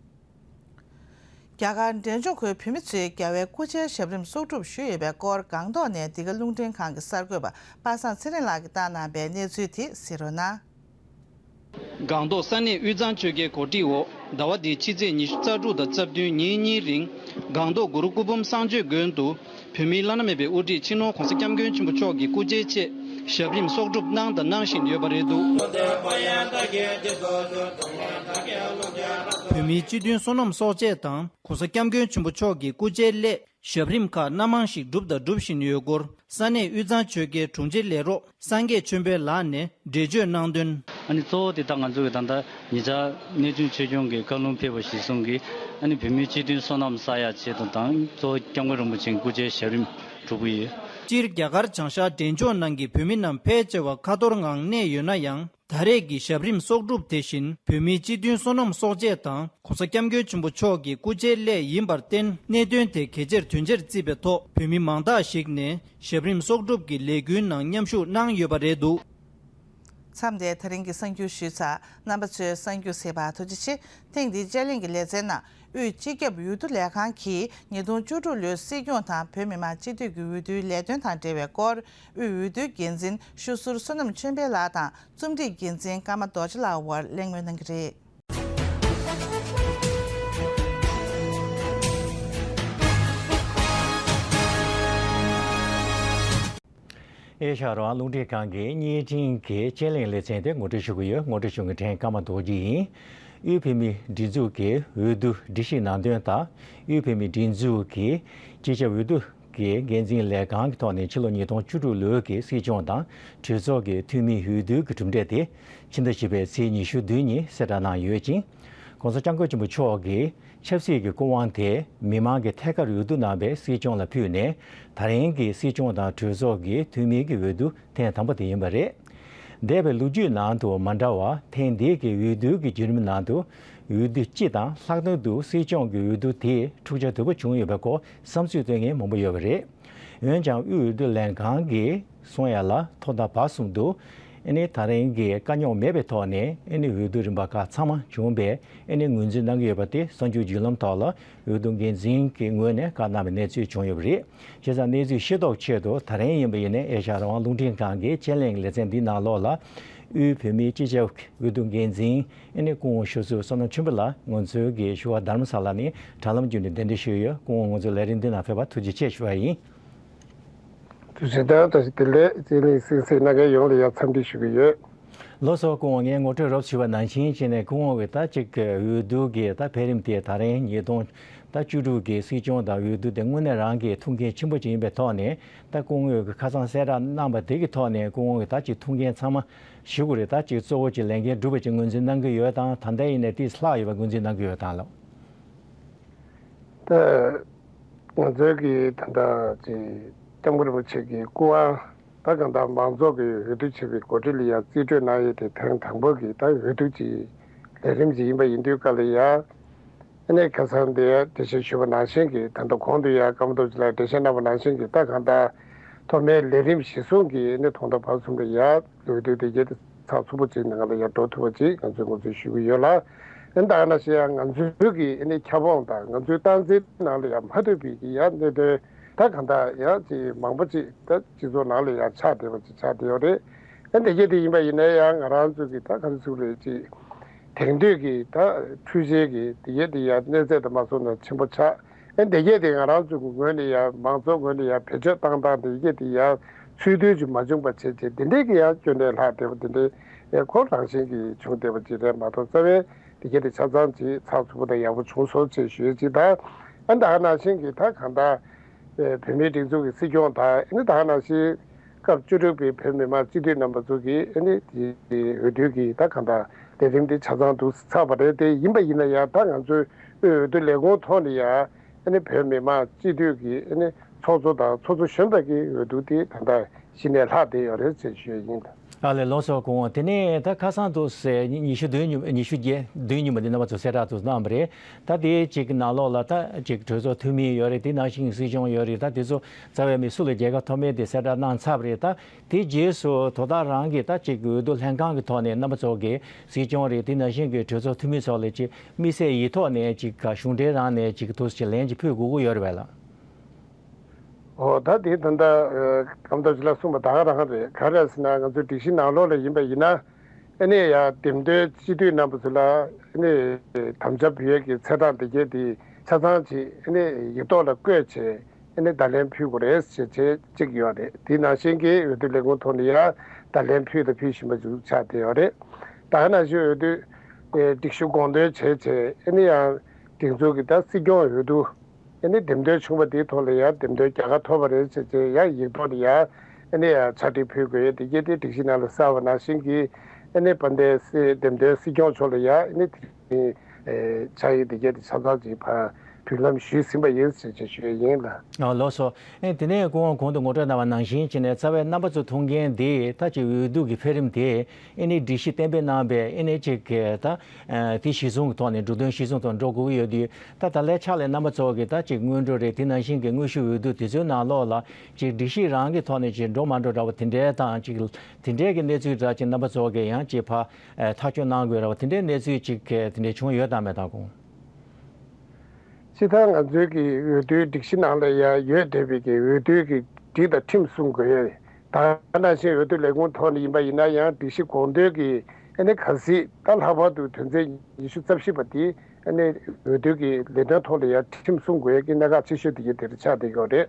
རྒྱ་གར་འབྲས་ལྗོངས་ཁུལ་བོད་མི་ཚོས་རྒྱལ་བའི་སྐུ་ཕྱྭའི་ཞབས་རིམ་གསོག་སྒྲུབ་ཞུས་ཡོད་པའི་སྐོར་སྒང་ཏོག་ནས་འདི་ག་རླུང་འཕྲིན་ཁང་གི་གསར་འགོད་པ་པ་སངས་ཚེ་རིང་ལགས་ཀྱིས་བཏང་གནང་པའི་གནས་ཚུལ་དེ་གཟིགས་རོགས་གནང་། སྒང་ཏོག་ས་གནས་དབུས་གཙང་ཆོལ་ཁའི་འགོ་ཁྲིད་འོག་ཟླ་བ་འདིའི་ཕྱི་ཚེས་ཉི་ཤུ་རྩ་དྲུག་དང་རྩ་བདུན་ཉིན་གཉིས་རིང་སྒང་ཏོག་གུ་རུ་སྐུ་འབུམ་གསང་སྤྱོད་དགོན་དུ། བོད་མིའི་བླ་ན་མེད་པའི་དབུ་ཁྲིད་སྤྱི་ནོར་༧གོང་ས་༧སྐྱབས་མགོན་ཆེན་པོ་མཆོག་གི་སྐུ་ཕྱྭའི་ཆེད་ཞབས་རིམ་གསོག་སྒྲུབ་གནང་དང་གནང་བཞིན་ཡོད་པ་རེད་འདུག་བོད་མིའི་སྤྱི་མཐུན་བསོད་ནམས་གསོག་ཆེད་དང་༧གོང་ས་༧སྐྱབས་མགོན་ཆེན་པོ་མཆོག་གི་སྐུ་ཕྱྭའི་སླད་ཞབས་རིམ་ཁག་སྣ་མང་ཞིག་བསྒྲུབས་དང་སྒྲུབ་བཞིན་ཡོད་སྐོར་ས་གནས་དབུས་གཙང་ཆོལ་ཁའི་དྲུང་ཆེ་ལས་རོགས་སངས་རྒྱས་ཆོས་འཕེལ་ལགས་ནས་འགྲེལ་བརྗོད་གནང་དོན། ཨ་ནི་གཙོ་བོ་དེ་ད་ང་ཚོ་གི་ད་ལྟ་ཉེ་ཆར་གནས་ཆུང་ཆོས་སྐྱོང་གི་བཀའ་ལུང་ཕེབས་པ་གཞིར་བཟུང་གིས་ཨ་ནི་བོད་མིའི་སྤྱི་མཐུན་བསོད་ནམས་བསགས་ཡག་ཆེད་དུ་དང་གཙོ་བོ་༧སྐྱབས་མགོན་རིན་པོ་ཆེའི་སྐུ་ཕྱྭའི་ཞབས་རིམ་སྒྲུབ་ཀྱི་ཡོད། སྤྱིར་རྒྱ་གར་བྱང་ཤར་འབྲས་ལྗོངས་ནང་གི་བོད་མི་རྣམས་ཕལ་ཆེ་བ་ཁ་འཐོར་ངང་གནས་ཡོད་ན་ཡང་། ད་རེས་ཀྱི་ཞབས་རིམ་གསོག་སྒྲུབ་དེ་བཞིན་བོད་མིའི་སྤྱི་མཐུན་བསོད་ནམས་གསོག་ཆེད་དང་༧གོང་ས་༧སྐྱབས་མགོན་ཆེན་པོ་མཆོག་གི་སྐུ་ཕྱྭའི་སླད་ཡིན་པར་བརྟེན། གནད་དོན་དེ་གལ་ཆེར་དོན་ཆེར་བརྩིས་པའི་ཐོག་བོད་མི་མང་དག་ཞིག་ནས་ཞབས་རིམ་གསོག་སྒྲུབ་ཀྱི་ལས་འགུལ་ནང་མཉམ་ཞུགས་གནང་ཡོད་པ་རེད་འདུག་མཚམས་འདིར་ད་རིང་གི་གསར་འགྱུར་ཞུས་ཚར། རྣམ་པ་ཚོས་གསར་འགྱུར་གཟིགས་པར་ཐུགས་རྗེ་ཆེ། ཐེངས་འདིའི་དཔྱད་གླེང་གི་ལེ་ཚན་ནང་དབུས་སྤྱི་ཁྱབ་འོས་བསྡུ་ལས་ཁང་གིས་ཉིས་སྟོང་བཅུ་དྲུག་ལོའི་སྲིད་སྐྱོང་དང་བོད་མི་མང་སྤྱི་འཐུས་ཀྱི་འོས་བསྡུའི་ལས་དོན་དང་འབྲེལ་བའི་སྐོར་དབུས་འོས་བསྡུའི་འགན་འཛིན་ཤོ་ཟུར་བསོད་ནམས་ཆོས་འཕེལ་ལགས་དང་རྩོམ་སྒྲིག་འགན་འཛིན་ཀརྨ་རྡོ་རྗེ་ལགས་དབར་གླེང་མོལ་གནང་གི་རེད། ཨེ་ཤ་ཡ་རང་དབང་རླུང་འཕྲིན་ཁང་གི་བརྙན་འཕྲིན་གྱི་དཔྱད་གླེང་ལེ་ཚན་དེ་ངོ་སྤྲོད་ཞུ་གི་ཡོད། ངོ་སྤྲོད་ཞུ་མཁན་ཀྲེན་ཀརྨ་རྡོ་རྗེ་ཡིན། དབུས་བོད་མིའི་སྒྲིག་འཛུགས་ཀྱི་འོས་བསྡུ་སྒྲིག་གཞི་ནང་དོན་དང་། དབུས་བོད་མིའི་སྒྲིག་འཛུགས་ཀྱི་སྤྱི་ཁྱབ་འོས་བསྡུ་གི་འགན་འཛིན་ལས་ཁང་གི་ཐོག་ནས་ཕྱི་ལོ་ཉིས་སྟོང་བཅུ་དྲུག་ལོའི་གི་སྲིད་སྐྱོང་དང་གྲོས་ཚོགས་ཀྱི་འཐུས་མི་འོས་བསྡུ་གི་གྲུབ་འབྲས་དེ་ཕྱི་ཟླ་བཞི་པའི་ཚེས་ཉི་ཤུ་བདུན་ཉིན་གསལ་བསྒྲགས་གནང་ཡོད་ཅིང་། ྋགོང་ས་ྋསྐྱབས་མགོན་ཆེན་པོ་མཆོག་གིས་ཆབ་སྲིད་ཀྱི་སྐུ་དབང་དེ་མི་མང་གིས་ཐད་ཀར་འོས་བསྡུ་གནང་བའི་སྲིད་སྐྱོང་ལ་ཕུལ་ནས། ད་རིང་གི་སྲིད་སྐྱོང་དང་གྲོས་ཚོགས་ཀྱི་འཐུས་མི་གི་འོས་བསྡུ་ཐེངས་དང་པོ་དེ་ཡིན་པ་རེད། འདས་པའི་ལོ་རྒྱུས་ནང་དུ་མ་འདྲ་བར་ཐེངས་འདིའི་གི་འོས་བསྡུ་གི་བརྒྱུད་རིམ་ནང་དུ་འོས་བསྡུ་སྤྱི་དང་ལྷག་དོན་དུ་སྲིད་སྐྱོང་གི་འོས་བསྡུ་དེས་འཁྲུག་ཆ་དོད་པོ་བྱུང་ཡོད་པའི་སྐོར་བསམ་ཚུལ་བཏོན་མཁན་མང་པོ་ཡོད་པ་རེད། འོན་ཀྱང་དབུས་འོས་བསྡུ་ལྷན་ཁང་གིས་གསུང་ཡ་ལ་ཐོག་མཐའ་བར་གསུམ་དུ་ཨེ་ནི་ད་རིང་གི་དཀའ་རྙོག་མེད་པའི་ཐོག་ནས་ཨེ་ནི་འོས་བསྡུ་རིམ་པ་ཁག་ཚང་མ་བྱུང་བས་ཨེ་ནི་ངོས་འཛིན་གནང་གི་ཡོད་པ་དེ་གསར་འགྱུར་བརྒྱུད་ལམ་ཐོག་ལ་འོས་བསྡུ་འགན་འཛིན་གྱི་ངོས་ནས་བཀའ་གནང་བའི་གནས་ཚུལ་བྱུང་ཡོད་པ་རེད། བྱས་ཙང་གནས་ཚུལ་ཤེས་རྟོགས་ཆེད་དུ་ད་རིང་ཡིན་པ་ཡིན་ན་ཨེ་ཤ་ཡ་རང་དབང་རླུང་འཕྲིན་ཁང་གི་དཔྱད་གླེང་ལེ་ཚན་འདིའི་ནང་ལོགས་ལ་ དབུས་བོད་མིའི་སྤྱི་ཁྱབ་འོས་བསྡུ་འགན་འཛིན་ཨ་ནི་སྐུ་ངོ་ཞུ་གཙོ་བསོད་ནམས་ཆོས་འཕེལ་ལགས་ང་ཚོའི་གི་བཞུགས་སྒར་རྡ་རམ་ས་ལ་ནས་དྲ་ལམ་བརྒྱུད་ནས་གདན་འདྲེན་ཞུས་ཡོད། སྐུ་ངོ་ང་ཚོའི་ལས་རིམ་འདི་ནང་ཕེབས་པར་ཐུགས་རྗེ་ཆེ་ཞུ་བ་ཡིན། ཐུགས་རྗེ་ཆེ་དང་བཀྲ་ཤིས་བདེ་ལེགས། ཅེ་ལིང་སིང་སིང་རྣམ་པ་ཡོངས་ལ་ཡང་འཚམས་འདྲི་ཞུ་གི་ཡོད། ལགས་སོ། སྐུ་ངོ་ངས་ངོ་སྤྲོད་རོབ་ཞུས་པ་ནང་བཞིན་བྱས་ནས་སྐུ་ངོ་གི་ད་ཅིག་འོས་བསྡུ་གི་ད་འཕེལ་རིམ་དེ་ད་རིང་ཉིས་སྟོང་ད་བཅུ་དྲུག་གི་སྲིད་སྐྱོང་དང་འོས་བསྡུ་དེ་དངོས་གནས་རང་གི་ཐུགས་འགན་ཆེན་པོ་ཅིག་ཡིན་པའི་ཐོག་ནས་ད་སྐུ་ངོས་གི་ཁ་སང་གསལ་བསྒྲགས་གནང་པ་དེ་གི་ཐོག་ནས་སྐུ་ངོ་གི་ད་ཅིག་ཐུགས་འགན་ཚང་མ་ཞུ་དགོས་རེད། ད་ཅིག་གཙོ་བོ་ཅིག་ལས་འགན་སྒྲུབ་པ་ཅིག་ངོས་འཛིན་གནང་གི་ཡོད་དང་། ད་ལྟ་ཡིན་ནའི་ཏིས་ལྷག་ཡོད་པ་ངོས་འཛིན་གནང་གི་ཡོད་དང་ལགས། ད་ང་ཚོའི་གི་ད་ལྟ་ཅིག་སྐྱབས་མགོན་རིན་པོ་ཆེ་གི་སྐུ་དབང་ད་གང་ལྟར་མང་ཚོགས་ཀྱི་འོས་བསྡུ་བྱས་པའི་གོ་སྒྲིག་ལ་ཡང་རྩིས་སྤྲོད་གནང་ཡས་དེ་ཐེངས་དང་པོ་གི་ད་འོས་བསྡུ་ཅིག་ལས་རིམ་ཅིག་ཡིན་པ་ཡིན་དུས་སྐབས་ལ་ཡང་ཨ་ནི་ཁ་སང་དེ་འགྲེལ་བཤད་ཞུས་པ་ནང་བཞིན་གྱི་ད་ལྟ་གོང་དུ་ཡང་སྐར་མ་སྟོབས་ཆེ་ལགས་འགྲེལ་བཤད་གནང་པ་ནང་བཞིན་གྱི་ད་གང་ལྟར་ཐོག་མའི་ལས་རིམ་གཞི་བཟུང་གི་ཨ་ནི་ཐོག་མཐའ་བར་གསུམ་ལ་ཡང་འོས་བསྡུ་དེ་གའི་ཚགས་ཚུད་པོ་ཅིག་ནང་ལ་ཡང་འགྲོ་ཐུབ་པ་ཅིག་ང་ཚོས་ངོས་འཛིན་ཞུ་གི་ཡོད་ལ། ཨ་ནི་ད་ག་ནང་བཞིན་ཡང་ང་ཚོའི་གི་ཨ་ནི་ཁྱབ་ཁོངས་དང་ང་ཚོའི་སྟངས་འཛིན་ནང་ལ་ཡང་མ་ཐུག་པའི་གི་ཡང་གནད་དོན་ད་གང་ལྟར་ཡང་ཅིག་མང་པོ་ཅིག་ད་སྤྱི་ཚོགས་ནང་ལ་ཡང་ཆགས་བསྡད་པ་ཅིག་ཆགས་བསྡད་ཡོད་རེད། ཨ་ནི་དེ་གའི་དེ་ཡིན་པ་ཡིན་ན་ཡང་ང་རང་ཚོ་གི་ད་ག་རེ་ཟེར་དགོས་རེད། ཅིག་དེང་དུས་ཀྱི་ད་འཕྲུལ་ཆས་ཀྱི་དེ་གའི་དེ་ཡང་གནས་ཚད་དུ་མ་སོང་ན་ཆེན་པོ་ཆགས། ཨ་ནི་དེ་གས་དེ་ང་རང་ཚོ་གི་ངོས་ནས་ཡང་མང་ཚོགས་ངོས་ནས་ཡང་བེད་སྤྱོད་བཏང་སྟངས་དེ་གས་དེ་ཡང་ཚུལ་མཐུན་ཅིག་མ་བྱུང་པ་བྱས་བྱས་དེ་འདྲས་ཀྱི་ཡང་སྐྱོན་བྲལ་ལྷག་བསྡད་པ་དེ་འདྲས་ཡང་ཁོ་རང་བཞིན་གྱིས་བྱུང་བསྡད་པ་ཅིག་རེད་མ་གཏོགས་རྩ་བའི་དེ་གས་དེ་ཆ་ཚང་ཅིག་ཚགས་ཚུད་པོ་དང་ཡག་པོ་བྱུང་སོང་ཅེས་ཞུ་ཡས་ཅིག་དང་། ཨ་ནི་ད་ག་ནང་བཞིན་གྱི་ད་གང་ལྟར་བོད་མིའི་སྒྲིག་འཛུགས་ཀྱི་སྲིད་སྐྱོང་དང་ཨ་ནི་ད་ག་ནང་བཞིན་སྐབས་བཅུ་དྲུག་པའི་བོད་མི་མང་སྤྱི་འཐུས་རྣམ་པ་ཚོ་གིས་ཨ་ནི་དེ་འོས་བསྡུ་གི་ད་གང་ལྟར་ལས་རིམ་དེ་ཆ་ཚང་དུ་ཚར་བ་རེད། དེ་ཡིན་པ་ཡིན་ན་ཡང་ད་ང་ཚོའི་དབུས་འོས་བསྡུ་ལས་ཁུངས་ཐོག་ནས་ཡང་ཨ་ནི་བོད་མི་མང་སྤྱི་འཐུས་ཀྱི་ཨ་ནི་ཚོགས་གཙོ་དང་ཚོགས་གཙོ་གཞོན་པ་གི་འོས་བསྡུ་དེ་ད་ལྟ་གཞི་ནས་ལྷག་བསྡད་ཡོད་རེད་ཅེས་ཞུ་ཡས་ཡིན། ཨ་ལས། ལགས་སོ། སྐུ་ངོ་དེ་ནས་ད་ཁ་སང་དུ་ཟེར་ཉི་ཤུ་བདུན་ཉིན་ཉི་ཤུ་བརྒྱད་བདུན་ཉིན་མོ་འདི་རྣམ་པ་ཚོ་གསལ་བསྒྲགས་དུ་གནང་བ་རེད། ད་དེའི་གཅིག་ནང་ལོགས་ལ་ད་གཅིག་གྲོས་ཚོགས་འཐུས་མི་ཡོད་རེད། དེ་ནང་བཞིན་སྲིད་སྐྱོང་ཡོད་རེད། ད་དེ་ཚོ་རྩ་བའི་མི་སུ་ལ་རྒྱལ་ཁ་ཐོབ་མིན་དེ་གསལ་བསྒྲགས་གནང་ཚར་བ་རེད། ད་དེ་རྗེས་སུ་དོ་བདག་རང་གིས་ད་གཅིག་འོས་བསྡུ་ལྷན་ཁང་གི་ཐོག་ནས་རྣམ་པ་ཚོ་གིས་སྲིད་སྐྱོང་རེད། དེ་ནང་བཞིན་གྱི་གྲོས་ཚོགས་འཐུས་མི་ཚོ་ལ་གཅིག་དམིགས་བསལ་ཡིག་ཐོག་ནས་གཅིག་གཞུང་འབྲེལ་རང་ནས་གཅིག་ཐུགས་རྗེ་ལན་གཅིག་ཕུལ་དགོས་ཀྱི་ཡོད་རེད་པས་ལགས། ཨོ་ད་དེ་ད་ལྟ་སྐར་མ་སྟོབས་ཆེ་ལགས་གསུངས་པ་ད་ག་རང་རེད། ག་རེ་ཟེར་ན་ང་ཚོའི་སྒྲིག་གཞི་ནང་ལོགས་ལ་ཡིན་པ་ཡིན་ན་ཨ་ནི་ཡང་འདེམས་ཐོན་སྤྱི་འཐུས་རྣམ་པ་ཚོ་ལ་ཨ་ནི་དམ་བཅའ་འབུལ་ཡས་ཀྱི་ཚེས་གྲངས་དེ་གས་དེ་ཆ་ཚང་ཅིག་ཨ་ནི་ཡིག་ཐོག་ལ་བཀོད་བྱས་ཨ་ནི་བརྡ་ལན་ཕུལ་དགོས་རེད་ཟེར་བྱས་གཅིག་ཡོད་རེད། དེ་ནང་བཞིན་གྱི་འོས་བསྡུ་ལས་ཁུངས་ཐོག་ནས་ཡང་བརྡ་ལན་ཕུལ་དང་ཕུལ་བཞིན་པ་ཅིག་ཆགས་བསྡད་ཡོད་རེད། ད་ག་ནང་བཞིན་འོས་བསྡུ་སྒྲིག་གཞི་དགོངས་དོན་བྱས་བྱས་ཨ་ནི་ཡང་སྒྲིག་འཛུགས་ཀྱི་ད་སྲིད་སྐྱོང་འོས་བསྡུ། ཨ་ནི་འདེམས་ཐོན་བྱུང་བ་དེའི་ཐོག་ལ་ཡང་འདེམས་ཐོན་རྒྱལ་ཁ་ཐོབ་པ་རེད་ཟེར་བྱས་ཡང་ཡིག་ཐོག་ལ་ཡང་ཨ་ནི་ཡང་ཕྱག་བྲིས་ཕུལ་དགོས་ཡོད་དེ་གས་དེ་སྒྲིག་གཞི་ནང་ལ་གསལ་བ་ནང་བཞིན་གྱི་ཨ་ནི་དཔལ་ལྡན་སྲིད་འདེམས་ཐོན་སྲིད་སྐྱོང་མཆོག་ལ་ཡང་ཨ་ནི་དེ་ཕྱག་ཡིག་དེ་གས་དེ་ཆ་ཚང་ཅིག་ཕར་ཕུལ་ལམ་ཞུས་ཟིན་པ་ཡིན་ཟེར་བྱས་ཞུ་ཡས་ཡིན་ལགས། ཨ་ལགས་སོ། ཨེ་དེ་ནས་སྐུ་ངོ་གོང་དུ་ངོ་སྤྲོད་གནང་བ་ནང་བཞིན་བྱས་ནས་རྩ་བའི་རྣམ་པ་ཚོ་ཐུགས་འགན་དེ་ད་ཅིག་འོས་བསྡུ་གི་འཕེལ་རིམ་དེ་ཨེ་ནི་སྒྲིག་གཞི་གཏན་འབེབས་གནང་བའི་ཨེ་ནི་ཅིག་གི་ད། ཨ་དེ་གཞི་བཟུང་གི་ཐོག་ནས་འགྲོ་དོན་གཞི་བཟུང་ཐོག་འགྲོ་དགོས་ཀྱི་ཡོད་དུས་ད་ད་ལྟའི་ཆ་ལ་རྣམ་པ་ཚོ་གིས་ད་ཅིག་སྔོན་འགྲོ་རེད། དེ་ནང་བཞིན་གྱི་དངོས་ཤུགས་འོས་བསྡུ་དེ་ཚོའི་ནང་ལོགས་ལ་ཅིག་སྒྲིག་གཞི་རང་གི་ཐོག་ནས་ཅིག་འགྲོ་མ་འགྲོ་འདྲ་བོ་དེ་འདྲའི་དང་ཅིག་དེ་འདྲའི་གི་གནས་ཚུལ་འདྲ་ཅིག་རྣམ་པ་ཚོ་གིས་ཡང་ཅིག་ཕར་ཨ་ཐག་གཅོད་གནང་དགོས་འདྲ་བོ་དེ་འདྲའི་གནས་ཚུལ་ཅིག་དེ་འདྲའི་བྱུང་ཡོད་དམ་མེད་དམ་གོང་། སྤྱིར་བཏང་ང་ཚོའི་གི་འོས་བསྡུའི་སྒྲིག་གཞི་ནང་ལ་ཡང་ཡོད་བསྡད་པའི་གི་འོས་བསྡུའི་གི་སྒྲིག་དང་ཁྲིམས་སྲུང་དགོས་ཡ། ད་ག་ནང་བཞིན་འོས་བསྡུ་ལས་ཁུངས་ཐོག་ནས་ཡིན་པ་ཡིན་ན་ཡང་སྒྲིག་གཞི་དགོངས་དོན་གྱི་ཨ་ནི་གལ་སྲིད་ད་ལྷག་པར་དུ་དོན་ཚན་ཉི་ཤུ་རྩ་བཞི་པ་དེ་ཨ་ནི་འོས་བསྡུ་གི་ལས་དོན་ཐོག་ལ་ཡང་ཁྲིམས་སྲུང་དགོས་ཡ་གི་གནད་འགག་ཆེ་ཤོས་དེ་གི་དེར་ཆགས་བསྡད་ཡོད་རེད།